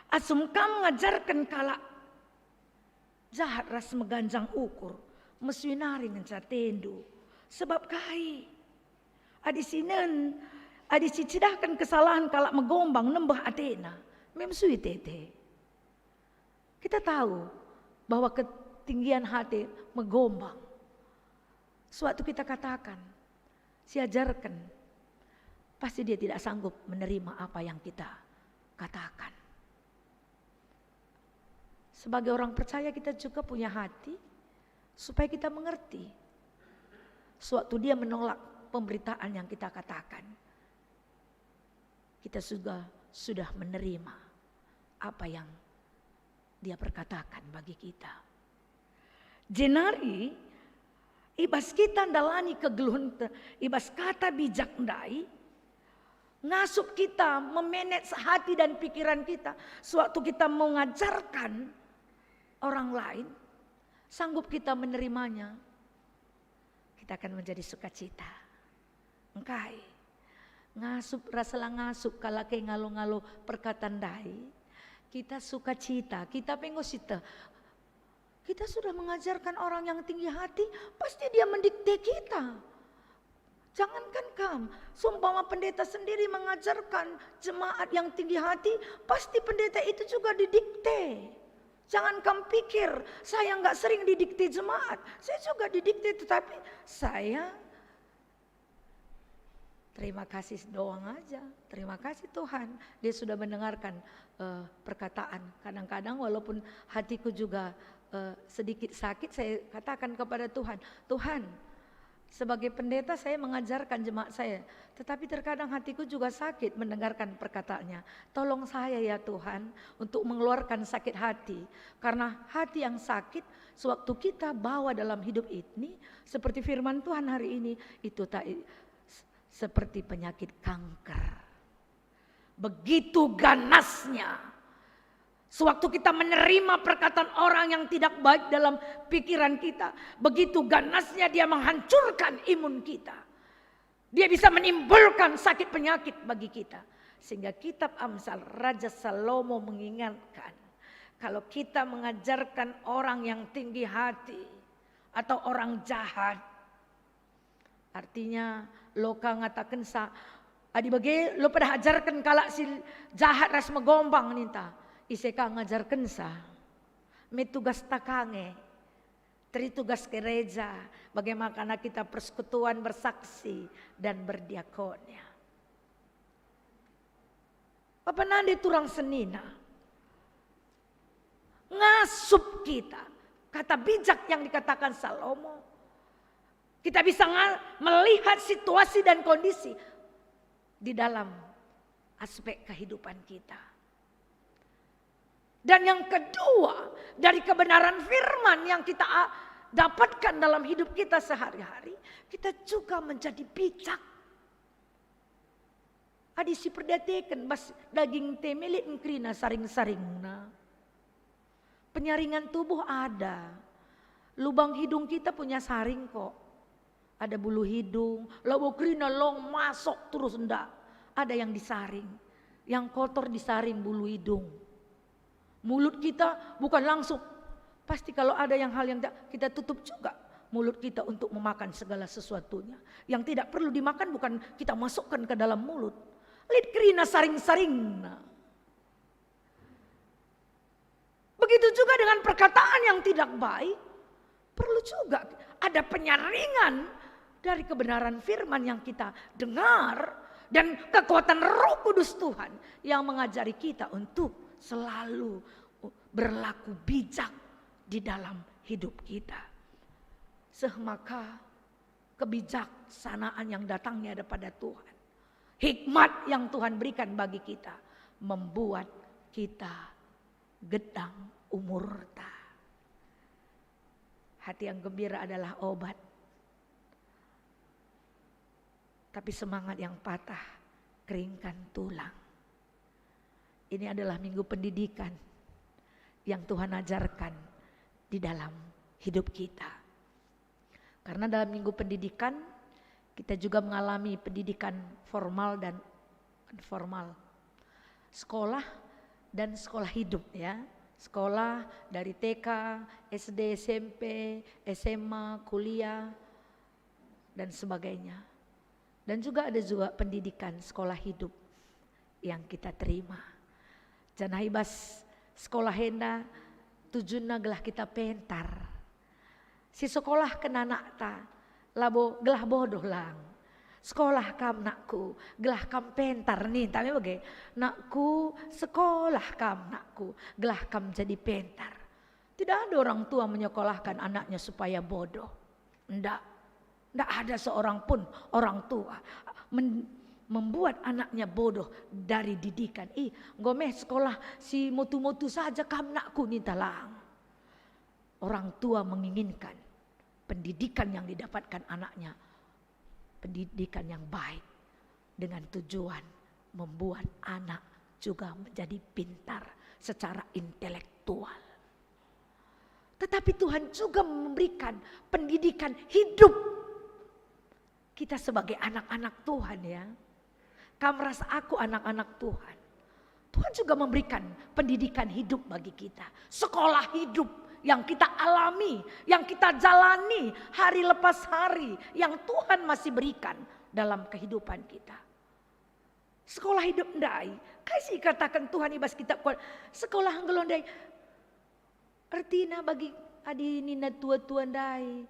"Asum kam ngajarken kalak jahat ras meganjang ukur, mesui nari ngenca atendu." Sebab kai? Adi sinen, adi sicidahken kesalahen kalak megombang nembeh atena, mesui tete. Kita tahu bahwa ketinggian hati megombang. Suatu kita katakan, siajarken, pasti dia tidak sanggup menerima apa yang kita katakan. Sebagai orang percaya, kita juga punya hati supaya kita mengerti. Suatu dia menolak pemberitaan yang kita katakan, kita juga sudah menerima apa yang dia perkatakan bagi kita. Jenari, i bas kita ndalani kegeluhen te-, i bas kata bijak ndai, ngasup kita memanage hati dan pikiran kita, sewaktu kita mengajarkan orang lain, sanggup kita menerimanya, kita akan menjadi sukacita. Engkai? Ngasup ras la ngasup kalak e ngalo-ngalo perkataan ndai, kita sukacita, kita pe enggo sieteh. Kita sudah mengajarkan orang yang tinggi hati, pasti dia mendikte kita. Jangankan kam, seumpama pendeta sendiri mengajarkan jemaat yang tinggi hati, pasti pendeta itu juga didikte. Jangan kam pikir, "Saya nggak sering didikte jemaat." Saya juga didikte, tetapi saya terima kasih doang aja. "Terima kasih Tuhan, dia sudah mendengarkan, eh, perkataan." Kadang-kadang walaupun hatiku juga, eh, sedikit sakit, saya katakan kepada Tuhan, "Tuhan, Sebagai pendeta, saya mengajarkan jemaat saya, tetapi terkadang hatiku juga sakit mendengarkan perkataannya. Tolong saya, ya Tuhan, untuk mengeluarkan sakit hati, karena hati yang sakit sewaktu kita bawa dalam hidup ini, seperti firman Tuhan hari ini, itu tak i-, s-, seperti penyakit kanker. Begitu ganasnya. Sewaktu kita menerima perkataan orang yang tidak baik dalam pikiran kita, begitu ganasnya dia menghancurkan imun kita. Dia bisa menimbulkan sakit penyakit bagi kita. Sehingga kitab Amsal, Raja Salomo mengingatkan, kalau kita mengajarkan orang yang tinggi hati atau orang jahat, artinya, loka ngatakensa, adi bage lo pedah ajarken kalak si jahat ras megombang ninta, ise ka ngajarkensa? Me tugasta ka nge. Teri tugas gereja, bagaimana kita persekutuan, bersaksi, dan berdiakonia. Bapa nande turang senina, ngasup kita. Kata bijak yang dikatakan Salomo, kita bisa nga-, melihat situasi dan kondisi di dalam aspek kehidupan kita. Dan yang kedua, dari kebenaran firman yang kita a-, dapatkan dalam hidup kita sehari-hari, kita juga menjadi bijak. Adi siperdiateken bas daging te, melik engkerina saring-saringna. Penyaringan tubuh ada. Lubang hidung kita punya saring kok. Ada bulu hidung, labo kerina long masok terus, ndak. Ada yang disaring. Yang kotor disaring bulu hidung. Mulut kita bukan langsung. Pasti kalau ada yang hal yang tidak, kita tutup juga mulut kita untuk memakan segala sesuatunya. Yang tidak perlu dimakan bukan kita masukkan ke dalam mulut. Lit kerina saring-saringna. Begitu juga dengan perkataan yang tidak baik, perlu juga ada penyaringan dari kebenaran firman yang kita dengar dan kekuatan Roh Kudus Tuhan yang mengajari kita untuk selalu berlaku bijak di dalam hidup kita. Seh maka kebijaksanaan yang datangnya daripada Tuhan, hikmat yang Tuhan berikan bagi kita, membuat kita gedang umurta. Hati yang gembira adalah obat, tapi semangat yang patah keringkan tulang. Ini adalah minggu pendidikan yang Tuhan ajarkan di dalam hidup kita. Karena dalam minggu pendidikan, kita juga mengalami pendidikan formal dan formal. Sekolah dan sekolah hidup, ya. Sekolah dari T K, S D, S M P, S M A, kuliah, dan sebagainya. Dan juga ada juga pendidikan sekolah hidup yang kita terima. Janah i bas sekolah enda tujunna gelah kita pentar. Si sekolahken anakta, labo gelah bodoh lang. Sekolah kam, nakku, gelah kam pentar, ninta me bage. Nakku, sekolah kam, nakku, gelah kam jadi pentar. Tidak ada orang tua menyekolahkan anaknya supaya bodoh. Ndak. Ndak ada seorang pun orang tua men-, membuat anaknya bodoh dari didikan. Ih, enggo meh sekolah si motu-motu saja kam, nakku, ninta lang. Orang tua menginginkan pendidikan yang didapatkan anaknya, pendidikan yang baik, dengan tujuan membuat anak juga menjadi pintar secara intelektual. Tetapi Tuhan juga memberikan pendidikan hidup. Kita sebagai anak-anak Tuhan, ya. Kam ras aku anak-anak Tuhan. Tuhan juga memberikan pendidikan hidup bagi kita. Sekolah hidup yang kita alami, yang kita jalani hari lepas hari, yang Tuhan masih berikan dalam kehidupan kita. Sekolah hidup ndai, kai si ikataken Tuhan i bas kitab Kuat? Sekolah enggo ndai. Ertina bagi adi nina tua-tua ndai,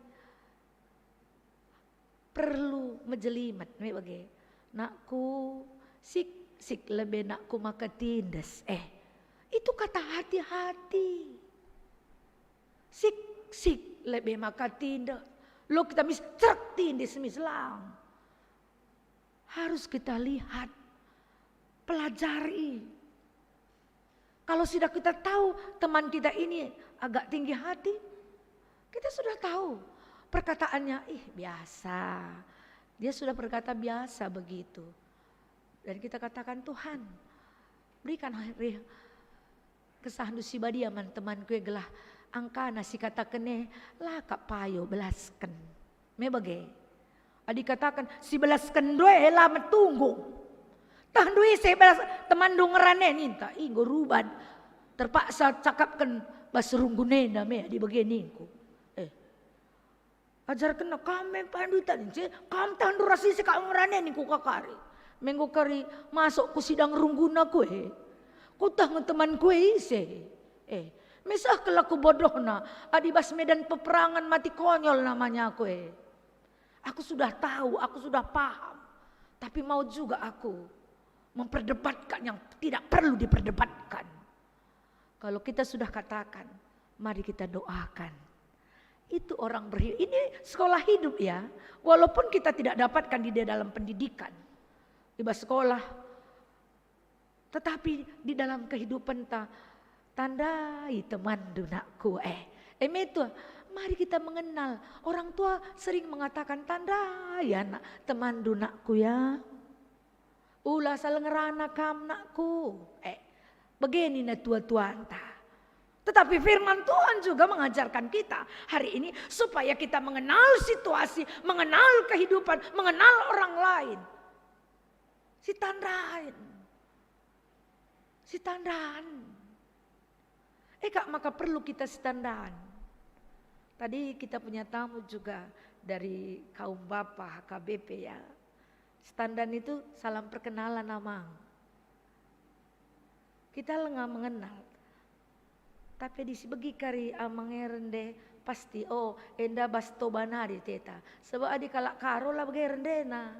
perlu mejelimet me bage. Nakku, sik, sik lebe nakku maka tindes. Eh, itu kata hati-hati. Sik, sik lebe maka tindes. Lo kita mis, cerek tindis mis lang. Harus kita lihat, pelajari. Kalau sudah kita tahu teman kita ini agak tinggi hati, kita sudah tahu perkataannya, "Ih, biasa." Dia sudah berkata biasa begitu. Dan kita katakan, "Tuhan, berikan hari kesahndu si badia man temanku e gelah angkana si kataken e la kap payo belasken." Me bage. Adi kataken, "Si belasken ndue la metunggung." Tah ndue si belas temanndu ngerane ninta, "Ih, enggo ruban. Terpaksa cakapken bas runggunena me adi bage ningku." Eh. Ajarkenna, "Kam me pandu tading si, kam tah ndu ras ise kap ngerane," ningku kakari. "Me enggo kari masuk ku sidang rungguna ku e. Kutah nge temanku e ise. Eh, meseh kelaku bodohna, adi bas medan peperangan mati konyol namanya ku e. Aku sudah tahu, aku sudah paham. Tapi mau juga aku memperdebatkan yang tidak perlu diperdebatkan." Kalau kita sudah katakan, mari kita doakan. Itu orang berhi-, ini sekolah hidup ya. Walaupun kita tidak dapatkan di dalam pendidikan, di bas sekolah, tetapi di dalam kehidupan ta, tandai temanndu nakku eh. Em itu, mari kita mengenal. Orang tua sering mengatakan, "Tandai anak temanndu nakku ya." Ula asal ngerana kam nakku. Eh, bage nina tua-tuanta. Tetapi firman Tuhan juga mengajarkan kita hari ini supaya kita mengenal situasi, mengenal kehidupan, mengenal orang lain. Sitandain. Sitandain. Eh, kak, maka perlu kita sitandain. Tadi kita punya tamu juga dari kaum bapa H K B P ya. Sitandain itu salam perkenalan, Amang. Kita lenga mengenal. Tapi adi sibegi kari Amang e rende, pasti, oh, enda bas Toba nari teta. Sebab adi kalak Karo la bage rendena.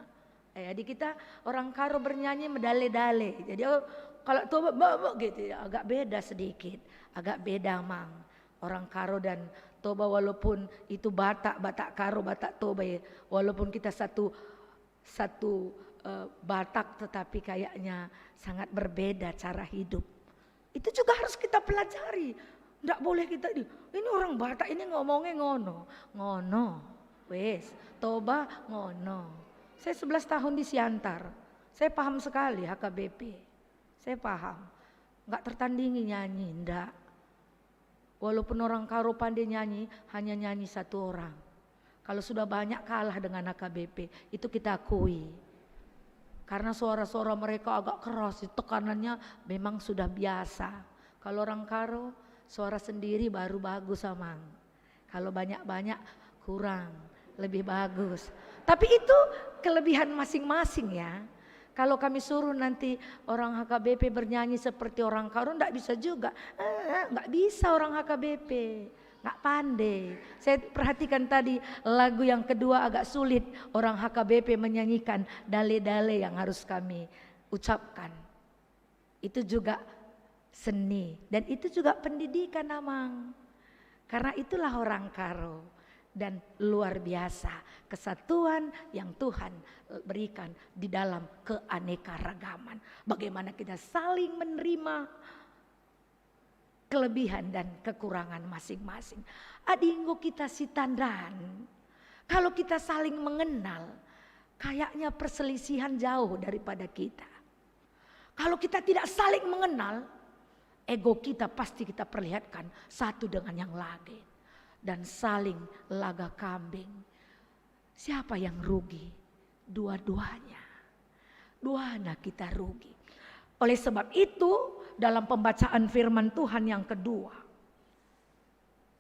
Eh, adi kita orang Karo bernyanyi medale-dale. Jadi, oh, kalak Toba, bak, bak, gitu ya, agak beda sedikit. Agak beda, Amang. Orang Karo dan Toba, walaupun itu Batak, Batak Karo, Batak Toba ya. Walaupun kita satu, satu, eh, Batak, tetapi kayaknya sangat berbeda cara hidup. Itu juga harus kita pelajari. Ndak boleh kita, "Ih, ini orang Batak ini ngomongnya ngono." Ngono. Wes, Toba ngono. Saya sebelas tahun di Siantar. Saya paham sekali H K B P. Saya paham. Nggak tertandingi nyanyi, ndak. Walaupun orang Karo pandai nyanyi, hanya nyanyi satu orang. Kalau sudah banyak kalah dengan H K B P, itu kita akui. Karena suara-suara mereka agak keras, tekanannya memang sudah biasa. Kalau orang Karo, suara sendiri baru bagus, Amang. Kalau banyak-banyak, kurang, lebih bagus. Tapi itu kelebihan masing-masing ya. Kalau kami suruh nanti orang H K B P bernyanyi seperti orang Karo, ndak bisa juga. Eh, nggak bisa orang H K B P. Nggak pandai. Saya perhatikan tadi lagu yang kedua agak sulit orang H K B P menyanyikan dale-dale yang harus kami ucapkan. Itu juga seni dan itu juga pendidikan, Amang. Karena itulah orang Karo dan luar biasa kesatuan yang Tuhan berikan di dalam keanekaragaman. Bagaimana kita saling menerima kelebihan dan kekurangan masing-masing. Adi enggo kita sitandan, kalau kita saling mengenal, kayaknya perselisihan jauh daripada kita. Kalau kita tidak saling mengenal, ego kita pasti kita perlihatkan satu dengan yang lain. Dan saling laga kambing. Siapa yang rugi? Dua-duanya. Duana kita rugi. Oleh sebab itu, dalam pembacaan firman Tuhan yang kedua,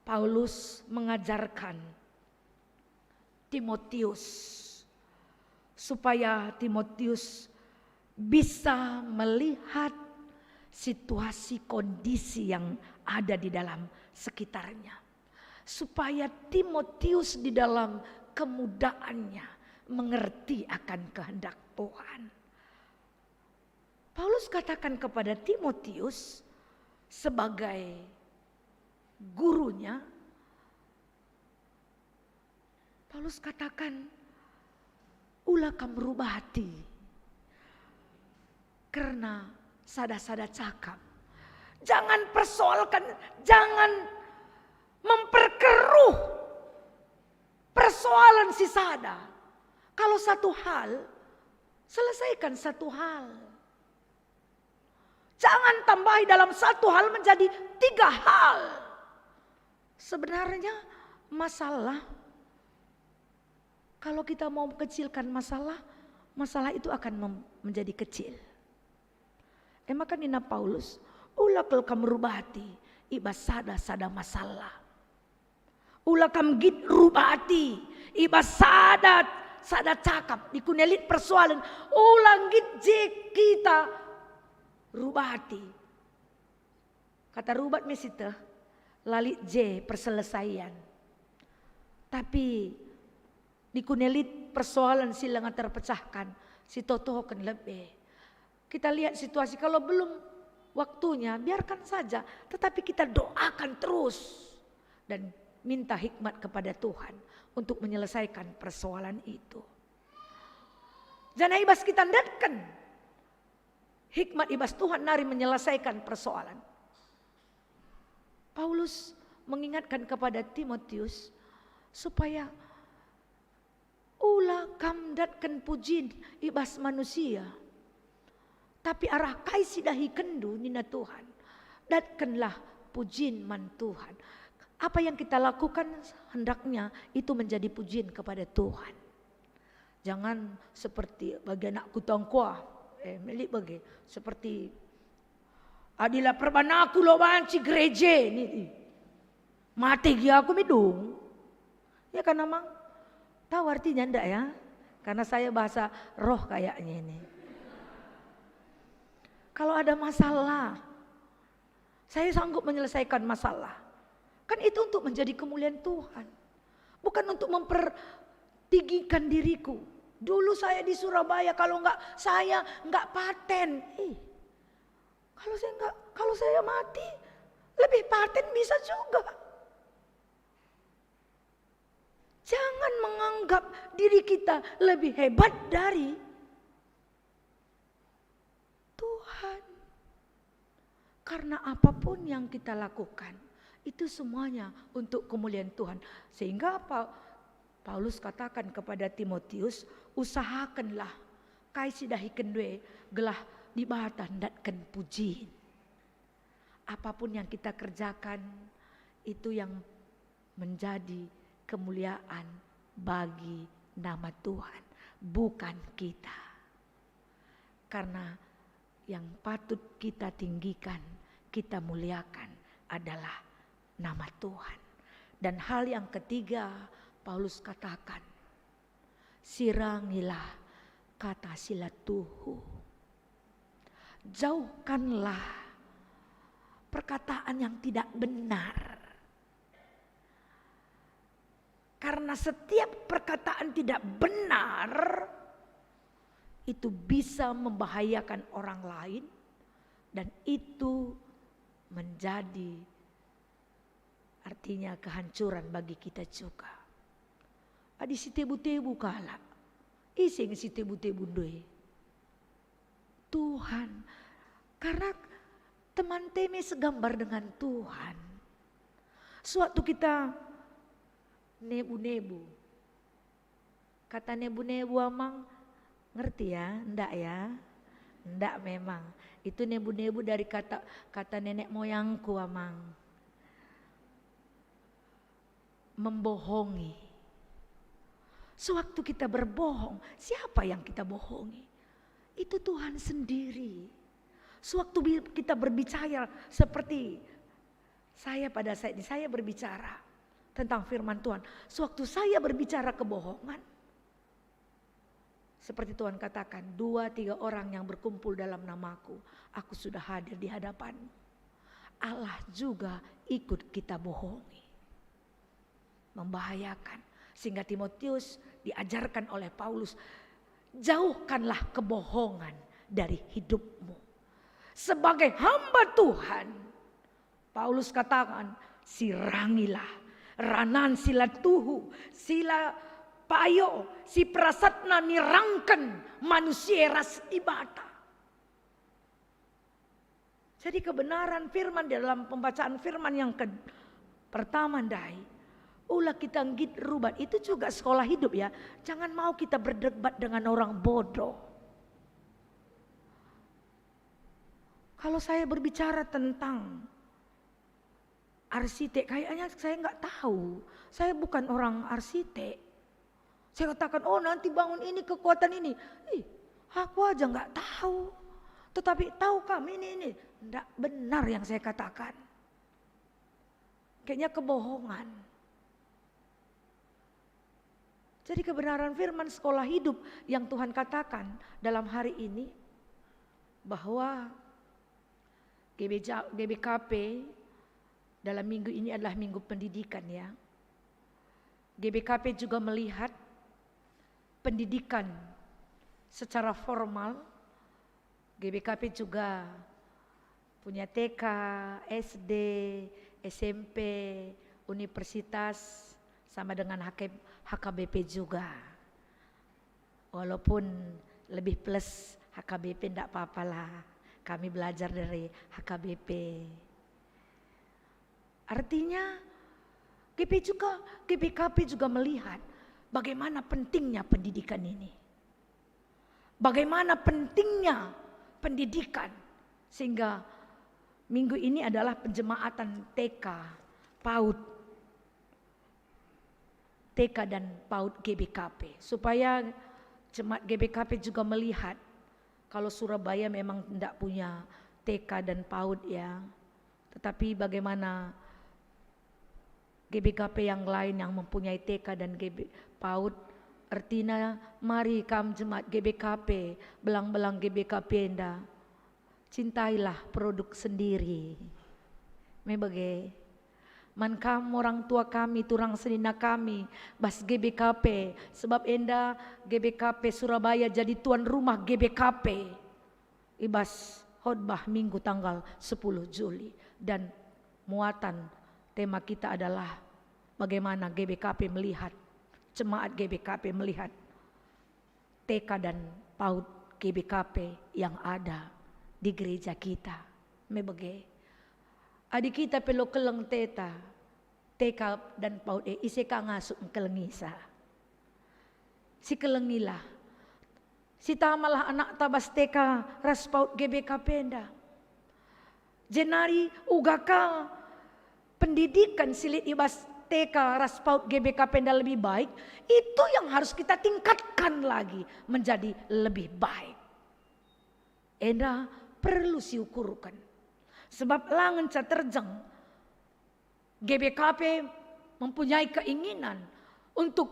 Paulus mengajarkan Timotius supaya Timotius bisa melihat situasi kondisi yang ada di dalam sekitarnya. Supaya Timotius di dalam kemudaannya mengerti akan kehendak Tuhan. Paulus katakan kepada Timotius sebagai gurunya, Paulus katakan, "Ula kam rubati kerna sada-sada cakap." Jangan persoalkan, jangan memperkeruh persoalan si sada. Kalau satu hal, selesaikan satu hal. Jangan tambahi dalam satu hal menjadi tiga hal. Sebenarnya masalah, kalau kita mau kecilkan masalah, masalah itu akan mem-, menjadi kecil. E maka nina Paulus, "Ula kal kam rubati i bas sada-sada masalah. Ula kam nggit rubati i bas sada-sada cakap." Dikune lit persoalen, ula nggit je kita rubati. Kata rubat me sieteh, la lit je perselesaian. Tapi dikune lit persoalen si langa terpecahkan, sitotoken lebe. Kita lihat situasi, kalau belum waktunya, biarkan saja. Tetapi kita doakan terus dan minta hikmat kepada Tuhan untuk menyelesaikan persoalan itu. Janah i bas kita ndetken hikmat i bas Tuhan nari menyelesaikan persoalan. Paulus mengingatkan kepada Timotius supaya ula kam ndatken pujin i bas manusia, tapi arah kai si dahikenndu, nina Tuhan, datkenlah pujin man Tuhan. Apa yang kita lakukan hendaknya itu menjadi pujin kepada Tuhan. Jangan seperti bagi anak kutangkuah, eh, melik bage, seperti, "Adi la perban aku lo banci gereja ni, mate gia aku midung." Ya kan, Amang? Tahu artinya ndak ya? Karena saya bahasa roh kayaknya ini. Kalau ada masalah, saya sanggup menyelesaikan masalah. Kan itu untuk menjadi kemuliaan Tuhan. Bukan untuk mempertinggikan diriku. Dulu saya di Surabaya, kalau nggak saya, nggak paten. Ih, kalau saya nggak, kalau saya mati, lebih paten bisa juga. Jangan menganggap diri kita lebih hebat dari Tuhan. Karena apapun yang kita lakukan, itu semuanya untuk kemuliaan Tuhan. Sehingga apa Paulus katakan kepada Timotius, "Usahakenlah kai si dahiken ndu e gelah Dibata ndatken pujin." Apapun yang kita kerjakan, itu yang menjadi kemuliaan bagi nama Tuhan, bukan kita. Karena yang patut kita tinggikan, kita muliakan adalah nama Tuhan. Dan hal yang ketiga, Paulus katakan, "Sirangilah kata si la tuhu. Jauhkanlah perkataan yang tidak benar." Karena setiap perkataan tidak benar itu bisa membahayakan orang lain, dan itu menjadi, artinya, kehancuran bagi kita juga. Adi sitebu-tebu kalak, ise nge sitebu-tebu ndu e? Tuhan. Karena teman e me segambar dengan Tuhan. Sewaktu kita nebu-nebu, kata nebu-nebu, Amang, ngerti ya? Ndak ya? Ndak memang. Itu nebu-nebu dari kata, kata nenek moyangku, Amang. Membohongi. Sewaktu kita berbohong, siapa yang kita bohongi? Itu Tuhan sendiri. Sewaktu bi-, kita berbicara seperti saya pada saat ini, saya berbicara tentang firman Tuhan. Sewaktu saya berbicara kebohongan, seperti Tuhan katakan, "Dua tiga orang yang berkumpul dalam namaku, aku sudah hadir di hadapanmu." Allah juga ikut kita bohongi. Membahayakan. Sehingga Timotius diajarkan oleh Paulus, "Jauhkanlah kebohongan dari hidupmu." Sebagai hamba Tuhan, Paulus katakan, "Sirangilah ranan si la tuhu, si la payo si perasatna nirangken manusia ras Dibata. Jadi kebenaran firman di dalam pembacaan firman yang ke pertama ndai, ula kita nggit rubat, itu juga sekolah hidup ya. Jangan mau kita berdebat dengan orang bodoh. Kalau saya berbicara tentang arsitek, kayaknya saya nggak tahu. Saya bukan orang arsitek. Saya katakan, "Oh, nanti bangun ini, kekuatan ini." Ih, aku aja nggak tahu. Tetapi tahu kami ini, ini. Nggak benar yang saya katakan. Kayaknya kebohongan. Jadi kebenaran firman sekolah hidup yang Tuhan katakan dalam hari ini, bahwa G B J, G B K P dalam minggu ini adalah minggu pendidikan, ya. G B K P juga melihat pendidikan secara formal. G B K P juga punya T K, S D, S M P, universitas, sama dengan H K, H K B P juga. Walaupun lebih plus H K B P, ndak apa-apalah. Kami belajar dari H K B P. Artinya, G P juga, G B K P juga melihat bagaimana pentingnya pendidikan ini. Bagaimana pentingnya pendidikan. Sehingga minggu ini adalah penjemaatan T K, PAUD. T K dan PAUD G B K P, supaya jemaat G B K P juga melihat kalau Surabaya memang ndak punya T K dan PAUD, ya, tetapi bagaimana G B K P yang lain yang mempunyai T K dan G B, PAUD. Ertina, mari kam jemaat G B K P, belang-belang G B K P enda. Cintailah produk sendiri. Me bage. Man kam orang tua kami, turang senina kami, bas G B K P, sebab enda G B K P Surabaya jadi tuan rumah G B K P. I bas khotbah Minggu tanggal sepuluh Juli. Dan muatan tema kita adalah bagaimana G B K P melihat, jemaat G B K P melihat T K dan PAUD G B K P yang ada di gereja kita. Me bage. Adi kita pe la keleng ateta, T K dan PAUD e, ise ka ngasup ngkelengisa? Sikelengilah. Sitamalah anakta bas T K ras PAUD G B K P enda. Jenari uga ka pendidikan si lit i bas T K ras PAUD G B K P enda lebih baik, itu yang harus kita tingkatkan lagi menjadi lebih baik. Enda perlu siukurken. Sebab la ngenca terjeng G B K P mempunyai keinginan untuk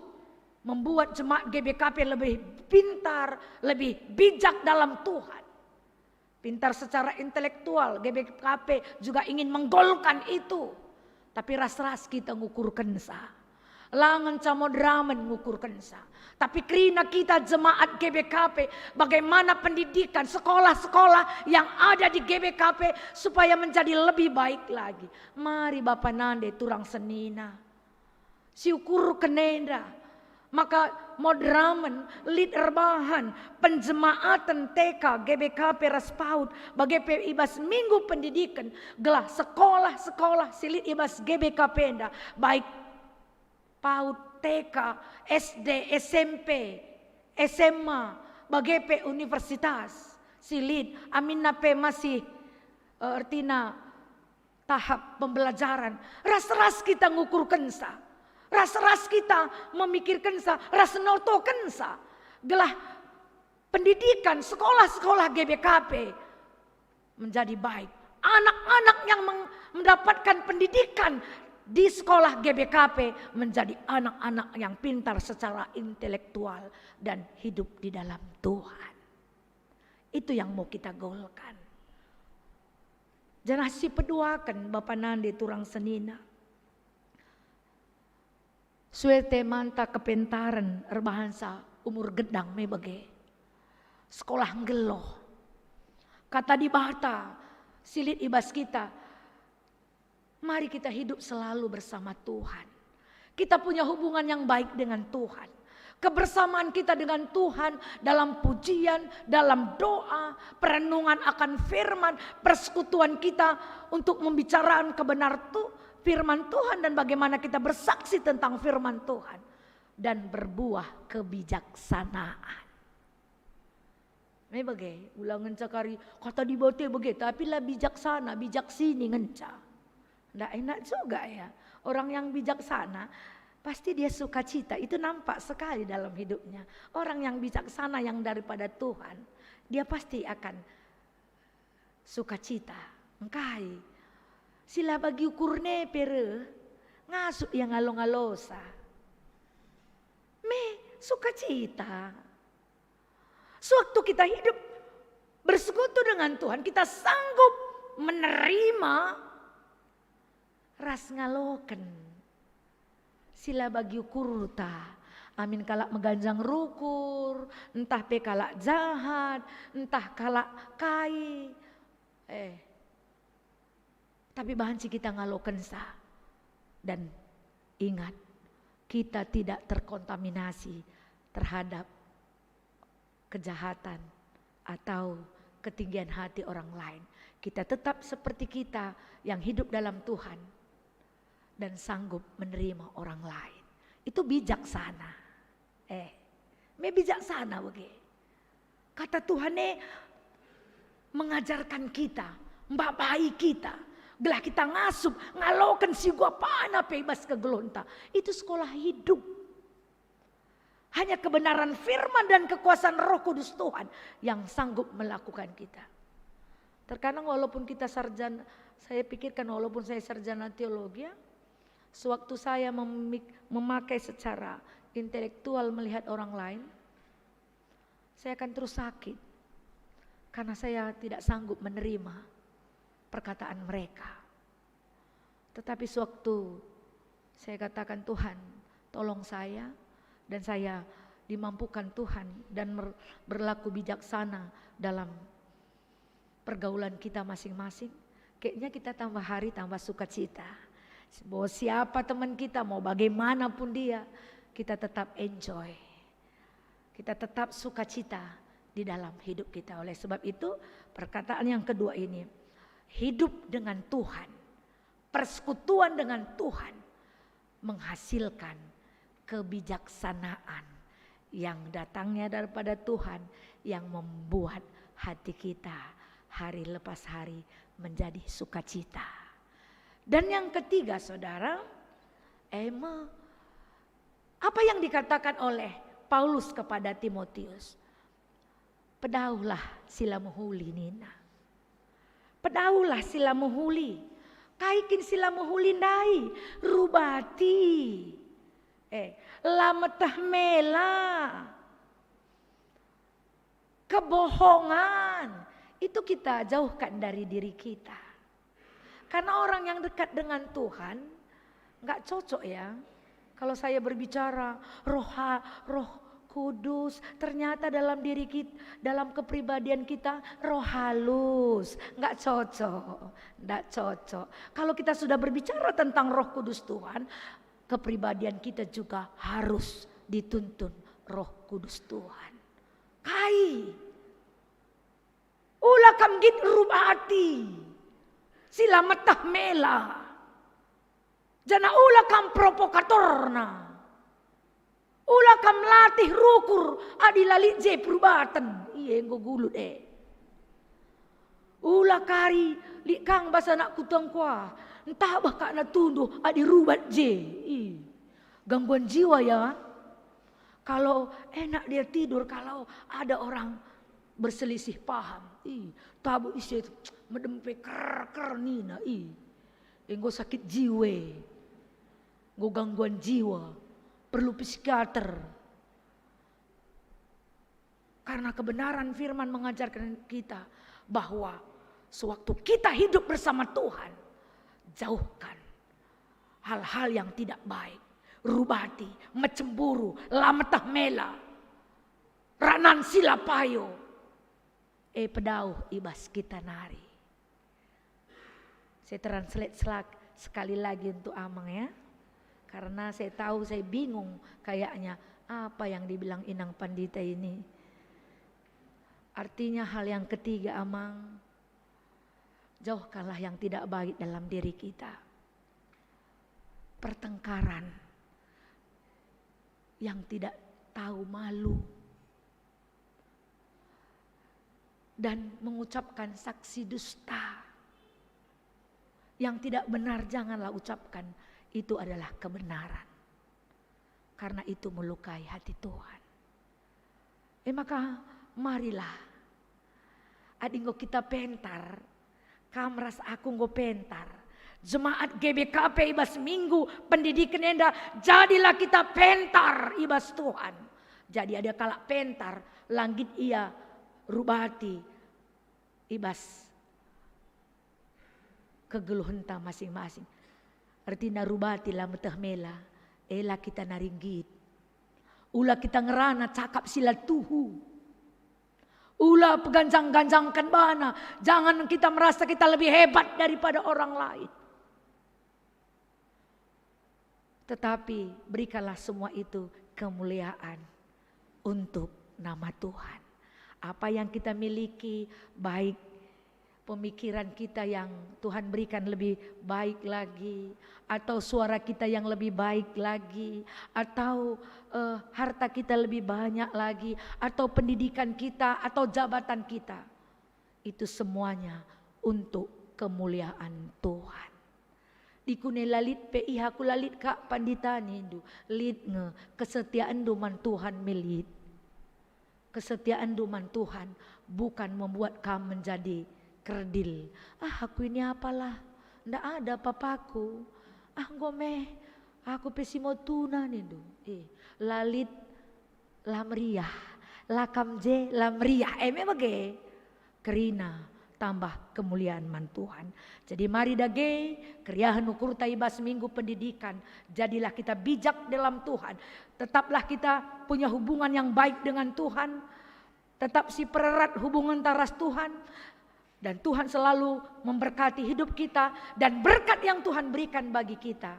membuat jemaat G B K P lebih pintar, lebih bijak dalam Tuhan. Pintar secara intelektual, G B K P juga ingin menggolkan itu. Tapi ras-ras kita ngukurkensa. La ngenca moderamen ngukurkensa. Tapi kerina kita jemaat G B K P, bagaimana pendidikan sekolah-sekolah yang ada di G B K P supaya menjadi lebih baik lagi. Mari bapa nande turang senina. Siukurken enda. Maka moderamen lit erbahan penjemaaten T K, G B K P ras PAUD, bage pe i bas minggu pendidikan, gelah sekolah-sekolah si lit i bas G B K P enda, baik PAUD, T K, S D, S M P, S M A, bage pe universitas si lit, aminna pe masih, eh, ertina tahap pembelajaran. Ras-ras kita ngukurkensa. Ras-ras kita memikirkensa, ras notokensa. Gelah pendidikan sekolah-sekolah G B K P menjadi baik. Anak-anak yang meng-, mendapatkan pendidikan di sekolah G B K P menjadi anak-anak yang pintar secara intelektual dan hidup di dalam Tuhan. Itu yang mau kita golkan. Janah sipeduaken bapa nande turang senina. Sue temanta kepentaren erbahansa umur gedang me bage. Sekolah nggeluh. Kata Dibata si lit i bas kita, mari kita hidup selalu bersama Tuhan. Kita punya hubungan yang baik dengan Tuhan. Kebersamaan kita dengan Tuhan dalam pujian, dalam doa, perenungan akan firman, persekutuan kita untuk membicarakan kebenar tu, firman Tuhan dan bagaimana kita bersaksi tentang firman Tuhan dan berbuah kebijaksanaan. Me bage, ula ngenca kari kata Dibata bage, tapi la bijaksana, bijaksini ngenca. Ndak enak juga ya. Orang yang bijaksana, pasti dia sukacita. Itu nampak sekali dalam hidupnya. Orang yang bijaksana yang daripada Tuhan, dia pasti akan sukacita. Engkai? Si la bagi ukurna pe reh, ngasup ia ngalo-ngalosa. Me sukacita. Sewaktu kita hidup bersekutu dengan Tuhan, kita sanggup menerima ras ngaloken si la bagi ukurta. Amin kalak meganjang rukur, ntah pe kalak jahat, ntah kalak kai. Eh, tapi banci kita ngalokensa. Dan ingat, kita tidak terkontaminasi terhadap kejahatan atau ketinggian hati orang lain. Kita tetap seperti kita yang hidup dalam Tuhan dan sanggup menerima orang lain. Itu bijaksana. Eh, me bijaksana bage. Kata Tuhan e mengajarkan kita, mbabai kita, gelah kita ngasup, ngaloken si guapana pe i bas kegeluhenta. Itu sekolah hidup. Hanya kebenaran firman dan kekuasaan Roh Kudus Tuhan yang sanggup melakukan kita. Terkadang walaupun kita sarjana, saya pikirkan walaupun saya sarjana teologi, ya, sewaktu saya memik-, memakai secara intelektual melihat orang lain, saya akan terus sakit karena saya tidak sanggup menerima perkataan mereka. Tetapi sewaktu saya katakan, "Tuhan, tolong saya," dan saya dimampukan Tuhan dan mer-, berlaku bijaksana dalam pergaulan kita masing-masing, kayaknya kita tambah hari tambah sukacita. Mau siapa teman kita, mau bagaimanapun dia, kita tetap enjoy. Kita tetap sukacita di dalam hidup kita. Oleh sebab itu, perkataan yang kedua ini, hidup dengan Tuhan, persekutuan dengan Tuhan menghasilkan kebijaksanaan yang datangnya daripada Tuhan, yang membuat hati kita hari lepas hari menjadi sukacita. Dan yang ketiga, saudara, eh, me-, apa yang dikatakan oleh Paulus kepada Timotius? "Pedauhlah si la mehuli," nina. "Pedauhlah si la mehuli." Kai kin si la mehuli ndai? Rubati. Eh, la meteh mela. Kebohongan. Itu kita jauhkan dari diri kita. Karena orang yang dekat dengan Tuhan, nggak cocok ya. Kalau saya berbicara, roh ha-, Roh Kudus, ternyata dalam diri kita, dalam kepribadian kita, roh halus. Nggak cocok, nggak cocok. Kalau kita sudah berbicara tentang Roh Kudus Tuhan, kepribadian kita juga harus dituntun Roh Kudus Tuhan. Kai? Ula kam nggit rubati, si la meteh mela. Janah ula kam provokatorna. Ula kam latih rukur adi la lit je perubaten. Ia enggo gulut e. Ula kari lit kang bas anak kutangkua, ntabeh kakna tunduh adi rubat je. Ih, gangguan jiwa ya. Kalau enak dia tidur, kalau ada orang berselisih paham, ih, tabo ise tu, medem pe ker-ker nina, ih, enggo sakit jiwa, enggo gangguan jiwa, perlu psikiater. Karena kebenaran firman mengajarkan kita bahwa sewaktu kita hidup bersama Tuhan, jauhkan hal-hal yang tidak baik, rubati, mecemburu, la meteh mela, ranan si la payo, e pedauh i bas kita nari. Saya translate selak-, sekali lagi untuk Amang ya. Karena saya tahu saya bingung kayaknya Apa yang dibilang Inang Pandita ini? Artinya hal yang ketiga, Amang, jauhkanlah yang tidak baik dalam diri kita. Pertengkaran yang tidak tahu malu dan mengucapkan saksi dusta. Yang tidak benar janganlah ucapkan, itu adalah kebenaran. Karena itu melukai hati Tuhan. E maka, marilah. Adi enggo kita pentar, kam ras aku enggo pentar. Jemaat G B K P i bas minggu pendidiken enda, jadilah kita pentar i bas Tuhan. Jadi ada kalak pentar, langgit ia rubati i bas kegeluhenta masing-masing. Ertina rubati la meteh mela, ela kita nari nggit. Ula kita ngerana cakap si la tuhu. Ula peganjang-ganjangken bana, jangan kita merasa kita lebih hebat daripada orang lain. Tetapi berikanlah semua itu kemuliaan untuk nama Tuhan. Apa yang kita miliki, baik pemikiran kita yang Tuhan berikan lebih baik lagi, atau suara kita yang lebih baik lagi, atau, eh, harta kita lebih banyak lagi, atau pendidikan kita, atau jabatan kita, itu semuanya untuk kemuliaan Tuhan. Dikune la lit pe iha ku la lit kak pandita nindu, lit nge, kesetiaanndu man Tuhan me lit. Kesetiaanndu man Tuhan bukan membuat kam menjadi kerdil. "Ah, aku ini apalah, ndak ada papaku. Ah, enggo meh, aku pe si mau tuna," nindu. Eh, la lit, la meriah, la kam je, la meriah. Eh, me bage. Kerina tambah kemuliaan man Tuhan. Jadi mari dage, keriahen ukurta i bas minggu pendidikan. Jadilah kita bijak dalam Tuhan. Tetaplah kita punya hubungan yang baik dengan Tuhan. Tetap si pererat hubungenta ras Tuhan. Dan Tuhan selalu memberkati hidup kita dan berkat yang Tuhan berikan bagi kita.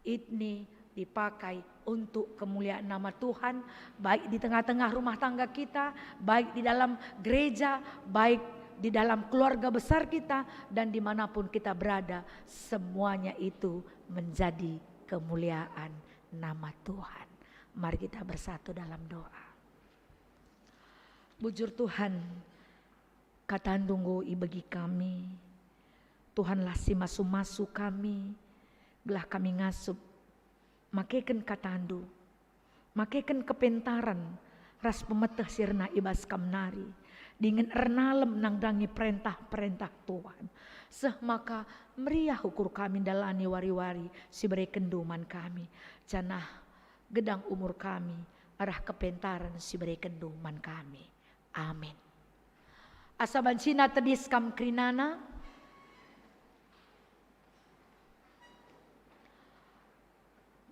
Ini dipakai untuk kemuliaan nama Tuhan, baik di tengah-tengah rumah tangga kita, baik di dalam gereja, baik di dalam keluarga besar kita, dan dimanapun kita berada, semuanya itu menjadi kemuliaan nama Tuhan. Mari kita bersatu dalam doa. Bujur Tuhan, katandu enggo ibegi kami. Tuhanlah si masu-masu kami, gelah kami ngasup makeken katandu, makeken kepentaren ras pemeteh si rena i bas kam nari, dingen ernalem nandangi perentah-perentah Tuhan. Seh maka meriah ukur kami ndalani wari-wari si berekenndu man kami, janah gedang umur kami arah kepentaren si berekenndu man kami. Amin. Asa bancina tedis kam kerinana,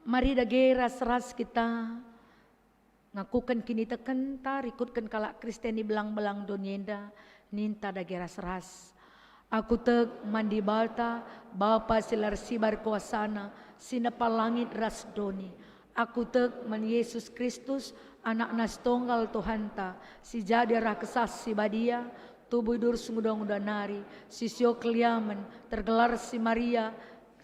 mari dage ras-ras kita ngakuken kinitekenta, rikutken kalak Kristen i belang-belang doni enda, ninta dage ras-ras. Aku tek man Dibata, Bapa si la ersibar kuasaNa, si nepa langit ras doni. Aku tek man Yesus Kristus, AnakNa si tonggal Tuhanta, si jadi arah Kesah Si Badia, tubuh i durus nguda-nguda nari, si sio keliamen, tergelar si Maria,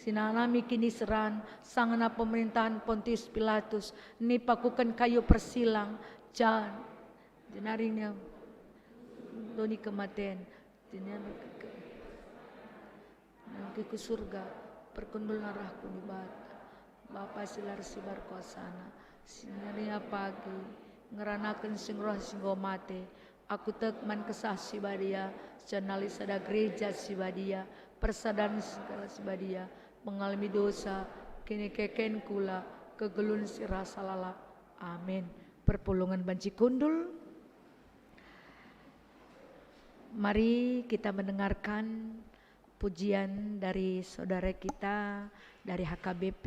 si nanami kiniseran, sangana pemerintahan Pontius Pilatus, nipakuken kayu persilang, jan, jenari nia doni kematen, jenari ke, ke, nangkih ku surga, perkundul arah ku Dibata, Bapa si la ersibar kuasaNa, si nari pagi, ngeranaken si enggo arah si enggo mate, Aku tek man Kesah Si Badia, janali sada gereja si badia, persadan segala si badia, pengalemi dosa, kinikeken kula, kegelun si rasa lalap. Amin. Perpulungen banci kundul. Mari kita mendengarkan pujian dari saudara kita dari H K B P.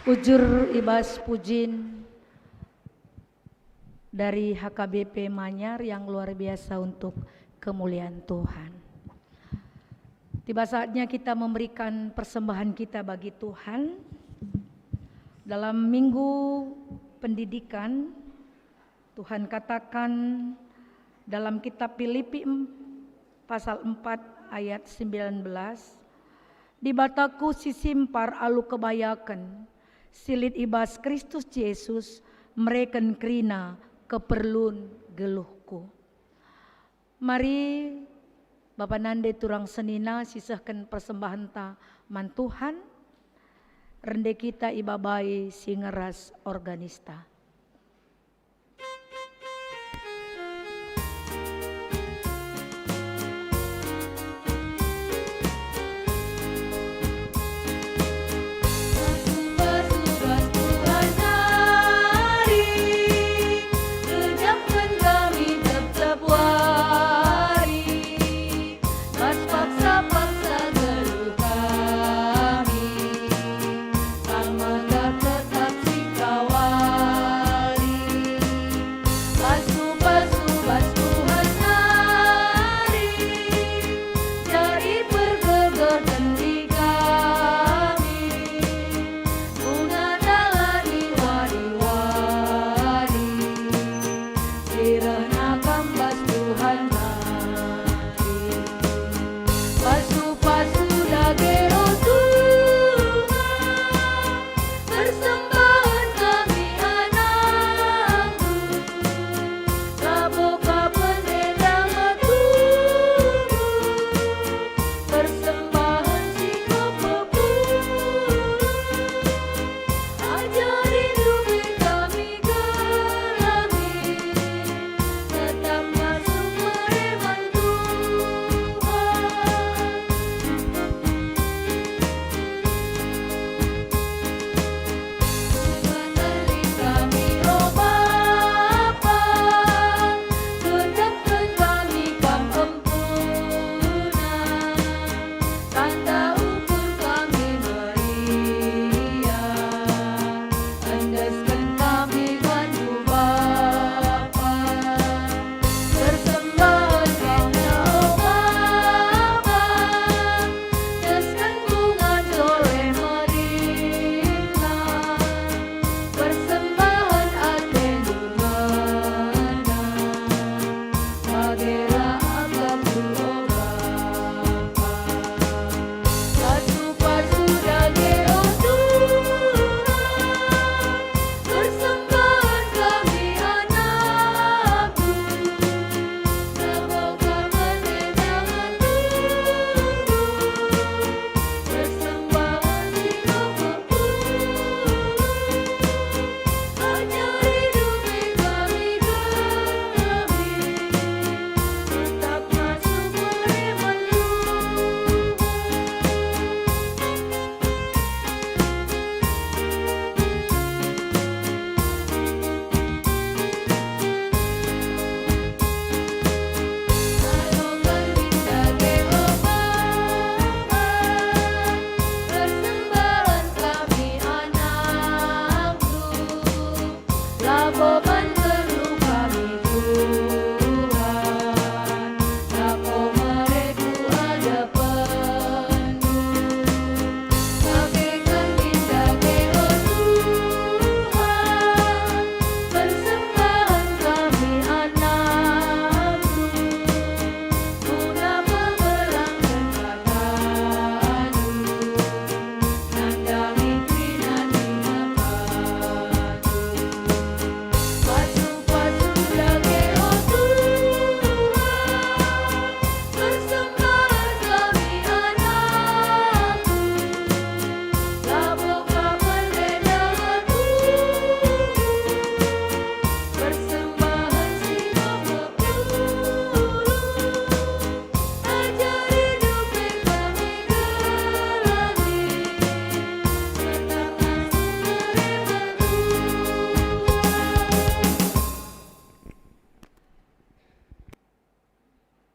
Ujur i bas pujin dari H K B P Manyar yang luar biasa untuk kemuliaan Tuhan. Tiba saatnya kita memberikan persembahan kita bagi Tuhan. Dalam minggu pendidikan, Tuhan katakan dalam kitab Filipi em-, pasal empat ayat sembilan belas, "Dibataku si simpar alu kebayaken, si lit i bas Kristus Jesus, mereken kerina keperlun geluhku." Mari, bapa nande turang senina sisehken persembahenta man Tuhan, rende kita ibabai si ngeras organista.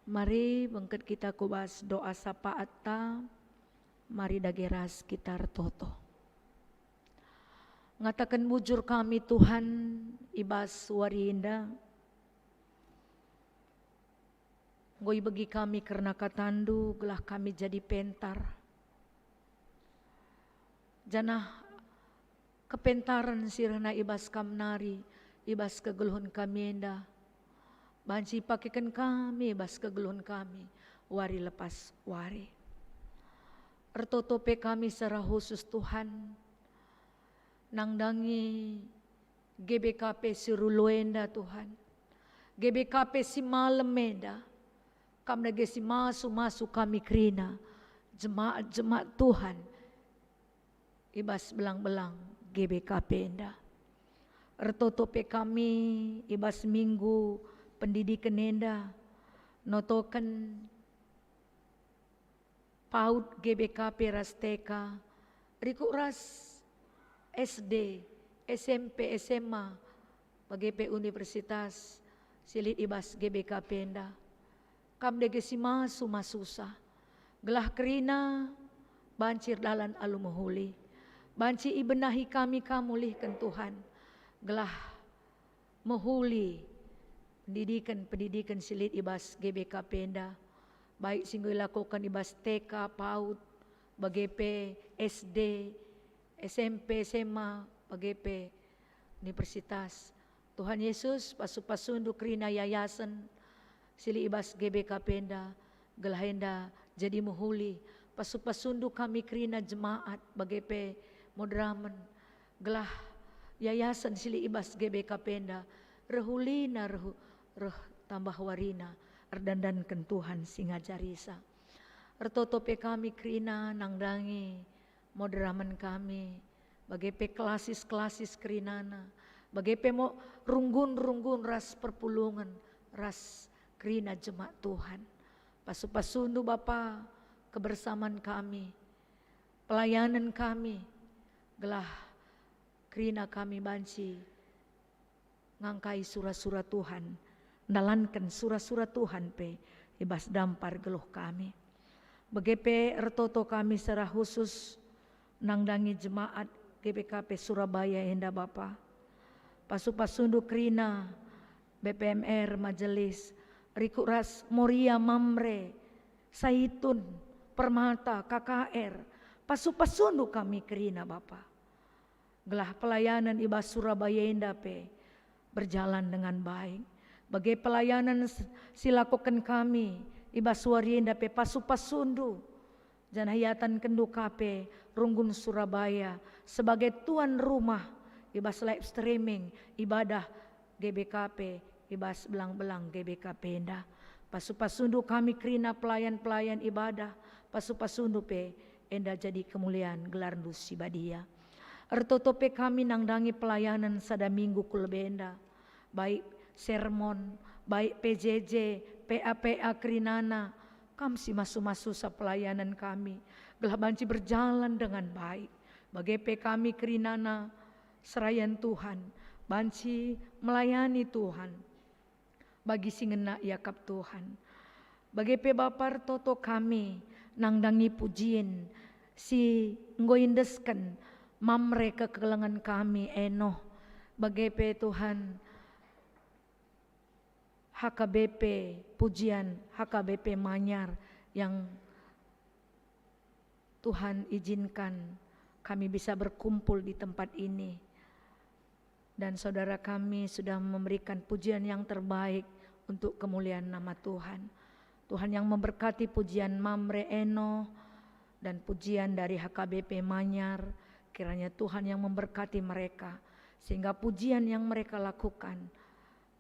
Mari bengket kita ku bas doa sapaatta, mari dage ras kita ertoto. Ngataken bujur kami, Tuhan, i bas wari enda. Enggo ibegi kami kerna kataNdu gelah kami jadi pentar. Janah kepentaren si rehna i bas Kam nari, i bas kegeluhen kami enda, banci ipakeken kami i bas kegeluhen kami wari lepas wari. Ertoto pe kami secara khusus, Tuhan, nandangi G B K P si rulo enda, Tuhan. G B K P si malem enda, Kam dage si masu-masu kami kerina jemaat-jemaat Tuhan i bas belang-belang G B K P enda. Ertoto pe kami i bas minggu pendidiken enda, notoken PAUD, G B K P ras T K, rikut ras S D, S M P, S M A, bage pe universitas si lit i bas G B K P enda. Kam dage si masu-masusa, gelah kerina banci erdalan alu mehuli. Banci ibenahi kami Kam mulihken, Tuhan, gelah mehuli pendidiken-pendidiken si lit i bas G B K P enda, baik si enggo ilakoken i bas T K, PAUD, bage pe S D, S M P, S M A, bage pe universitas. Tuhan Yesus, pasu-pasuNdu kerina yayasen si lit i bas G B K P enda, gelah enda jadi mehuli. Pasu-pasuNdu kami kerina jemaat, bage pe moderamen, gelah yayasen si lit i bas G B K P enda reh ulina, reh, reh tambah warina erdandanken Tuhan si ngajarisa. Ertoto pe kami kerina nandangi moderamen kami, bage pe klasis-klasis kerinana, bage pe mo runggun-runggun ras perpulungen ras kerina jemaat Tuhan. Pasu-pasuNdu Bapa, kebersaman kami, pelayanen kami, gelah kerina kami banci ngangkai sura-sura Tuhan, ndalanken sura-sura Tuhan pe i bas dampar geluh kami. Bage pe ertoto kami secara khusus nandangi jemaat G B K P Surabaya enda, Bapa. Pasu-pasuNdu kerina, B P M R, majelis, rikut ras Moria, Mamre, Saitun, Permata, K K R. Pasu-pasuNdu kami kerina, Bapa, gelah pelayanan i bas Surabaya enda pe berjalan dengan baik. Bage pelayanan s-, si lakoken kami i bas wari enda pe, pasu-pasuNdu, janah iatenkenndu ka pe runggun Surabaya sebagai tuan rumah i bas live streaming ibadah G B K P i bas belang-belang G B K P enda. Pasu-pasuNdu kami kerina pelayan-pelayan ibadah, pasu-pasuNdu pe enda jadi kemulian gelarNdu si badia. Ertoto pe kami nandangi pelayanan sada minggu ku lebe enda, baik sermon, baik P J J, P A P A kerinana, Kam si masu-masusa pelayanan kami, gelah banci berjalan dengan baik. Bage pe kami kerinana serayan Tuhan, banci melayani Tuhan bagi si ngena iakap Tuhan. Bage pe Bapa, ertoto kami nandangi pujin si enggo iendesken Mamre kekelengen kami, Enoh. Bage pe Tuhan, H K B P, pujian H K B P Manyar yang Tuhan izinkan kami bisa berkumpul di tempat ini. Dan saudara kami sudah memberikan pujian yang terbaik untuk kemuliaan nama Tuhan. Tuhan yang memberkati pujian Mamre, Enoh, dan pujian dari H K B P Manyar. Kiranya Tuhan yang memberkati mereka, sehingga pujian yang mereka lakukan,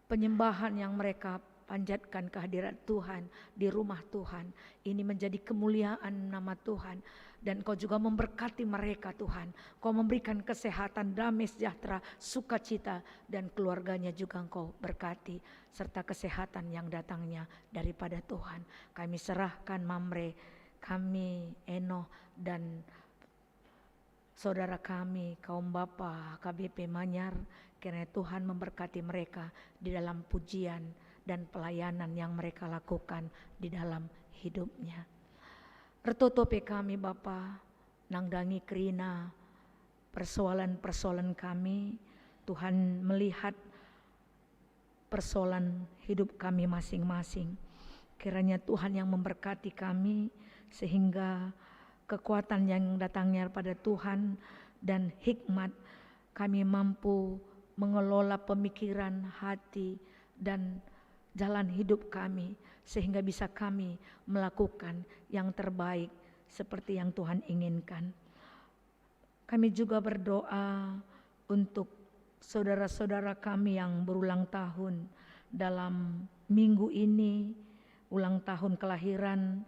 penyembahan yang mereka panjatkan ke hadirat Tuhan, di rumah Tuhan, ini menjadi kemuliaan nama Tuhan. Dan Kau juga memberkati mereka, Tuhan. Kau memberikan kesehatan, damai sejahtera, sukacita, dan keluarganya juga Engkau berkati, serta kesehatan yang datangnya daripada Tuhan. Kami serahkan Mamre kami, Enoh, dan saudara kami, kaum bapa H K B P Manyar, kiranya Tuhan memberkati mereka di dalam pujian dan pelayanan yang mereka lakukan di dalam hidupnya. Ertoto pe kami, Bapa, nandangi kerina persoalan-persoalan kami. Tuhan melihat persoalan hidup kami masing-masing. Kiranya Tuhan yang memberkati kami, sehingga kekuatan yang datangnya pada Tuhan dan hikmat, kami mampu mengelola pemikiran, hati, dan jalan hidup kami, sehingga bisa kami melakukan yang terbaik seperti yang Tuhan inginkan. Kami juga berdoa untuk saudara-saudara kami yang berulang tahun dalam minggu ini, ulang tahun kelahiran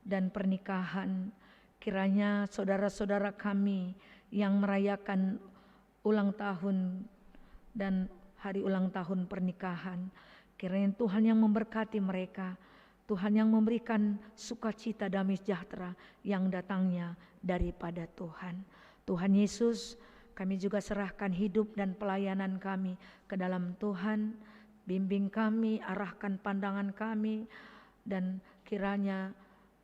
dan pernikahan. Kiranya saudara-saudara kami yang merayakan ulang tahun dan hari ulang tahun pernikahan, kiranya Tuhan yang memberkati mereka, Tuhan yang memberikan sukacita, damai sejahtera yang datangnya daripada Tuhan. Tuhan Yesus, kami juga serahkan hidup dan pelayanan kami ke dalam Tuhan. Bimbing kami, arahkan pandangan kami, dan kiranya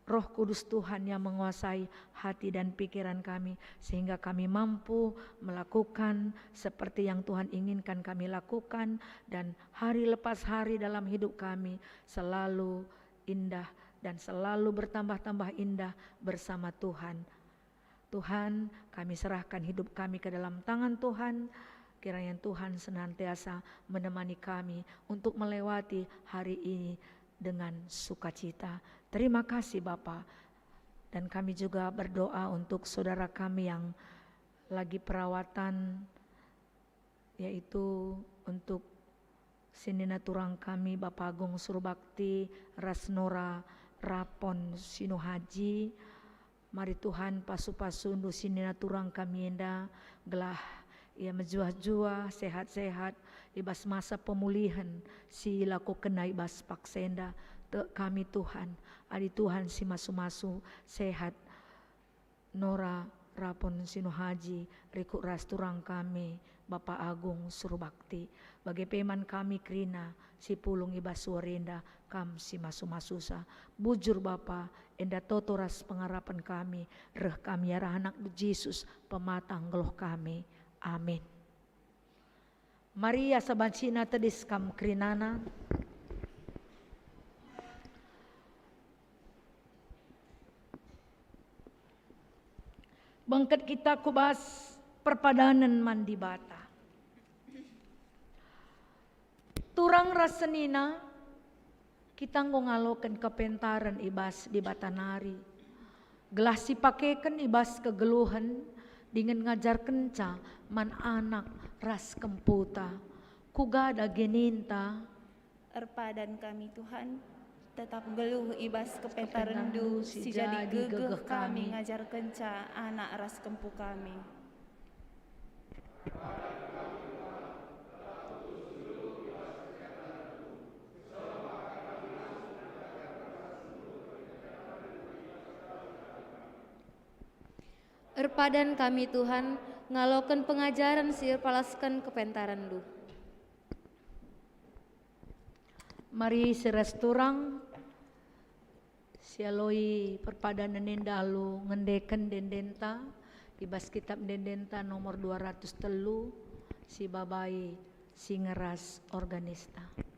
Roh Kudus Tuhan yang menguasai hati dan pikiran kami, sehingga kami mampu melakukan seperti yang Tuhan inginkan kami lakukan, dan hari lepas hari dalam hidup kami selalu indah dan selalu bertambah-tambah indah bersama Tuhan. Tuhan, kami serahkan hidup kami ke dalam tangan Tuhan. Kiranya Tuhan senantiasa menemani kami untuk melewati hari ini dengan sukacita. Terima kasih, Bapa. Dan kami juga berdoa untuk saudara kami yang lagi perawatan, yaitu untuk senina turang kami, Bapa Agung Surbakti ras Nora Rapon Sinuhaji. Mari Tuhan pasu-pasundu senina turang kami enda, gelah ia mejuah-juah, sehat-sehat, i bas masa pemulihen si ilakokenna i bas paksa enda. Tek kami Tuhan, adi Tuhan si masu-masu, sehat Nora Rapon Sinuhaji, rikut ras turang kami, Bapa Agung Surbakti. Bage pe man kami kerina si pulung i bas wari enda, Kam si masu-masusa. Bujur Bapa, enda toto ras pengarapen kami, reh kami arah Anakndu Jesus, pemata nggeluh kami. Amin. Maria sabancina tedis kam kerinana. Bengket kita ku bas perpadanen man Dibata. Turang ras senina, kita enggo ngaloken kepentaren i bas Dibata nari, gelah sipakeken i bas kegeluhen dingen ngajarkenca man anak ras kemputa. Kuga dage ninta? Erpadan kami, Tuhan, tetap nggeluh i bas kepentarenndu si jadi gegeh kami ngajarkenca anak ras kempu kami. Erpadan kami, Tuhan, ngaloken pengajaren si erpalasken kepentarenndu. Mari siras turang sialoi perpadanen enda alu ngendeken ende-endenta i bas kitab ende-endenta nomor dua ratus telu, sibabai singeras organista.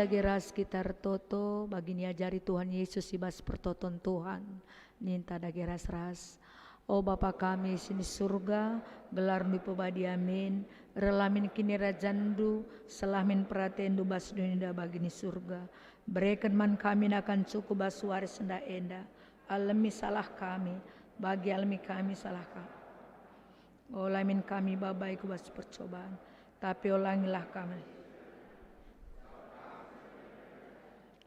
Dage ras kita ertoto bagi niajari Tuhan Yesus i bas pertoton Tuhan, ninta dage ras-ras. O Bapa kami si ni Surga, gelarNdu ipebadi, amin. Reh la min kinirajanNdu, seh la min peratenNdu bas doni enda bagi ni Surga. Bereken man kami nakan cukup bas wari si enda, alemi salah kami, bagi alemi kami salah kami. Ola min kami babai ku bas percobaan, tapi olangilah kami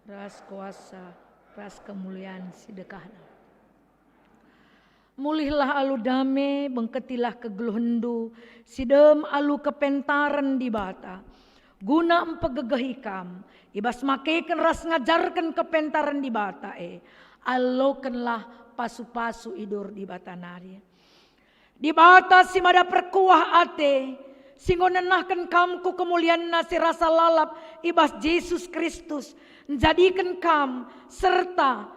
ras kuasa, ras kemulian si dekahna. Mulihlah alu dame, bengketilah kegeluhenndu, si dem alu kepentaren Dibata, guna mpegegehi kam, i bas makeken ras ngajarken kepentaren Dibata e, alokenlah pasu-pasu i dor Dibata nari. Dibata si mada perkuah ate, si enggo nenahken kam ku kemulianNa si rasa lalap i bas Jesus Kristus, njadiken kam serta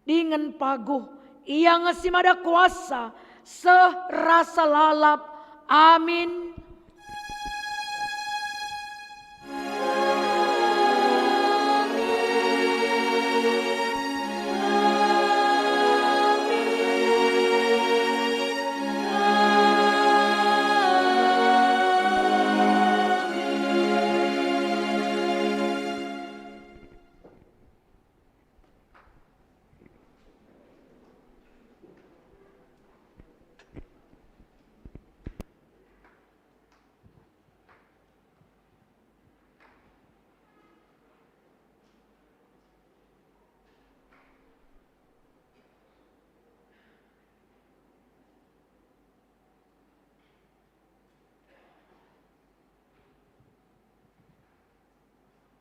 dingen paguh. Ia nge si mada kuasa, seh rasa lalap. Amin.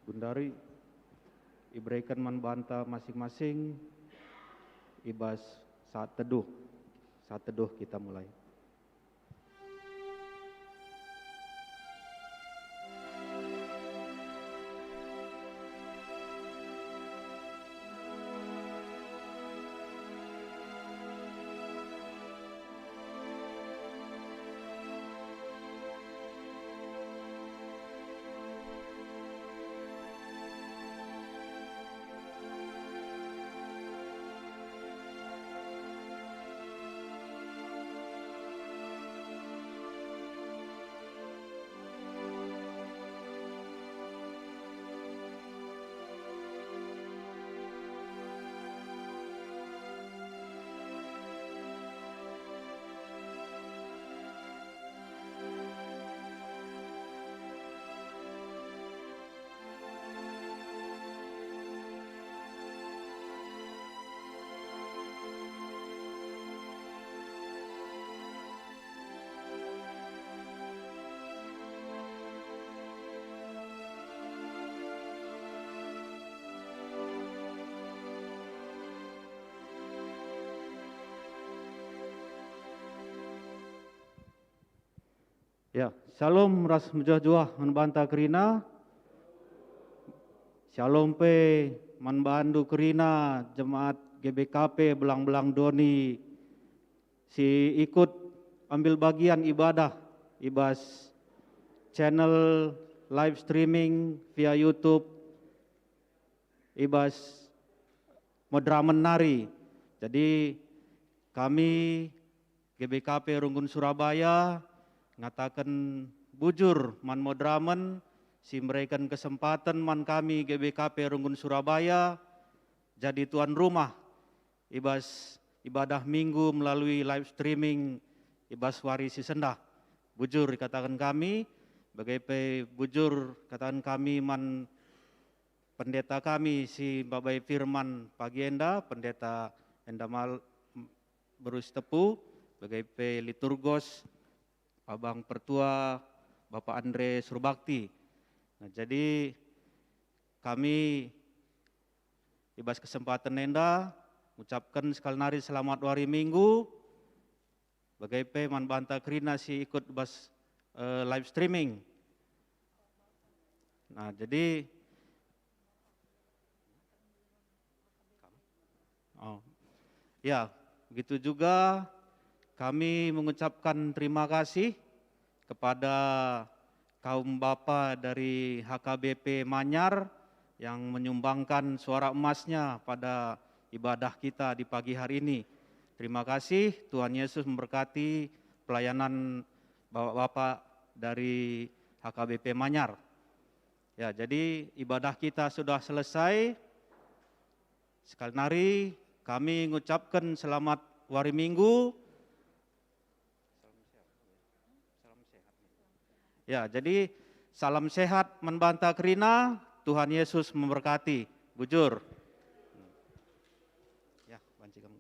Gundari ibereken man banta masing-masing i bas saat teduh. Saat teduh kita mulai. Ya, syalom ras mejuah-juah man banta kerina. Syalom pe man bandu kerina jemaat G B K P belang-belang doni si ikut ambil bagian ibadah i bas channel live streaming via YouTube i bas Madramen nari. Jadi, kami G B K P Runggun Surabaya ngataken bujur man Madramen si mereken kesempaten man kami G B K P Runggun Surabaya jadi tuan rumah i bas ibadah Minggu melalui live streaming i bas wari si sendah. Bujur ikataken kami, bage pe bujur kataken kami man pendeta kami si mbabai firman pagi enda, pendeta enda mal, beru Sitepu, bage pe liturgos, Abang Pertua, Bapak Andre Surbakti. Nah, jadi kami i bas kesempaten enda ngucapken sekali nari selamat wari Minggu, bage pe man banta kerina si ikut bas, eh, live streaming. Nah, jadi, oh, ya, begitu juga kami mengucapkan terima kasih kepada kaum bapa dari H K B P Manyar yang menyumbangkan suara emasnya pada ibadah kita di pagi hari ini. Terima kasih, Tuhan Yesus memberkati pelayanan bapak-bapak dari H K B P Manyar. Ya, jadi ibadah kita sudah selesai. Sekali nari kami ngucapken selamat wari Minggu. Ya, jadi salam sehat man banta kerina, Tuhan Yesus memberkati. Bujur. Ya, banci kamu.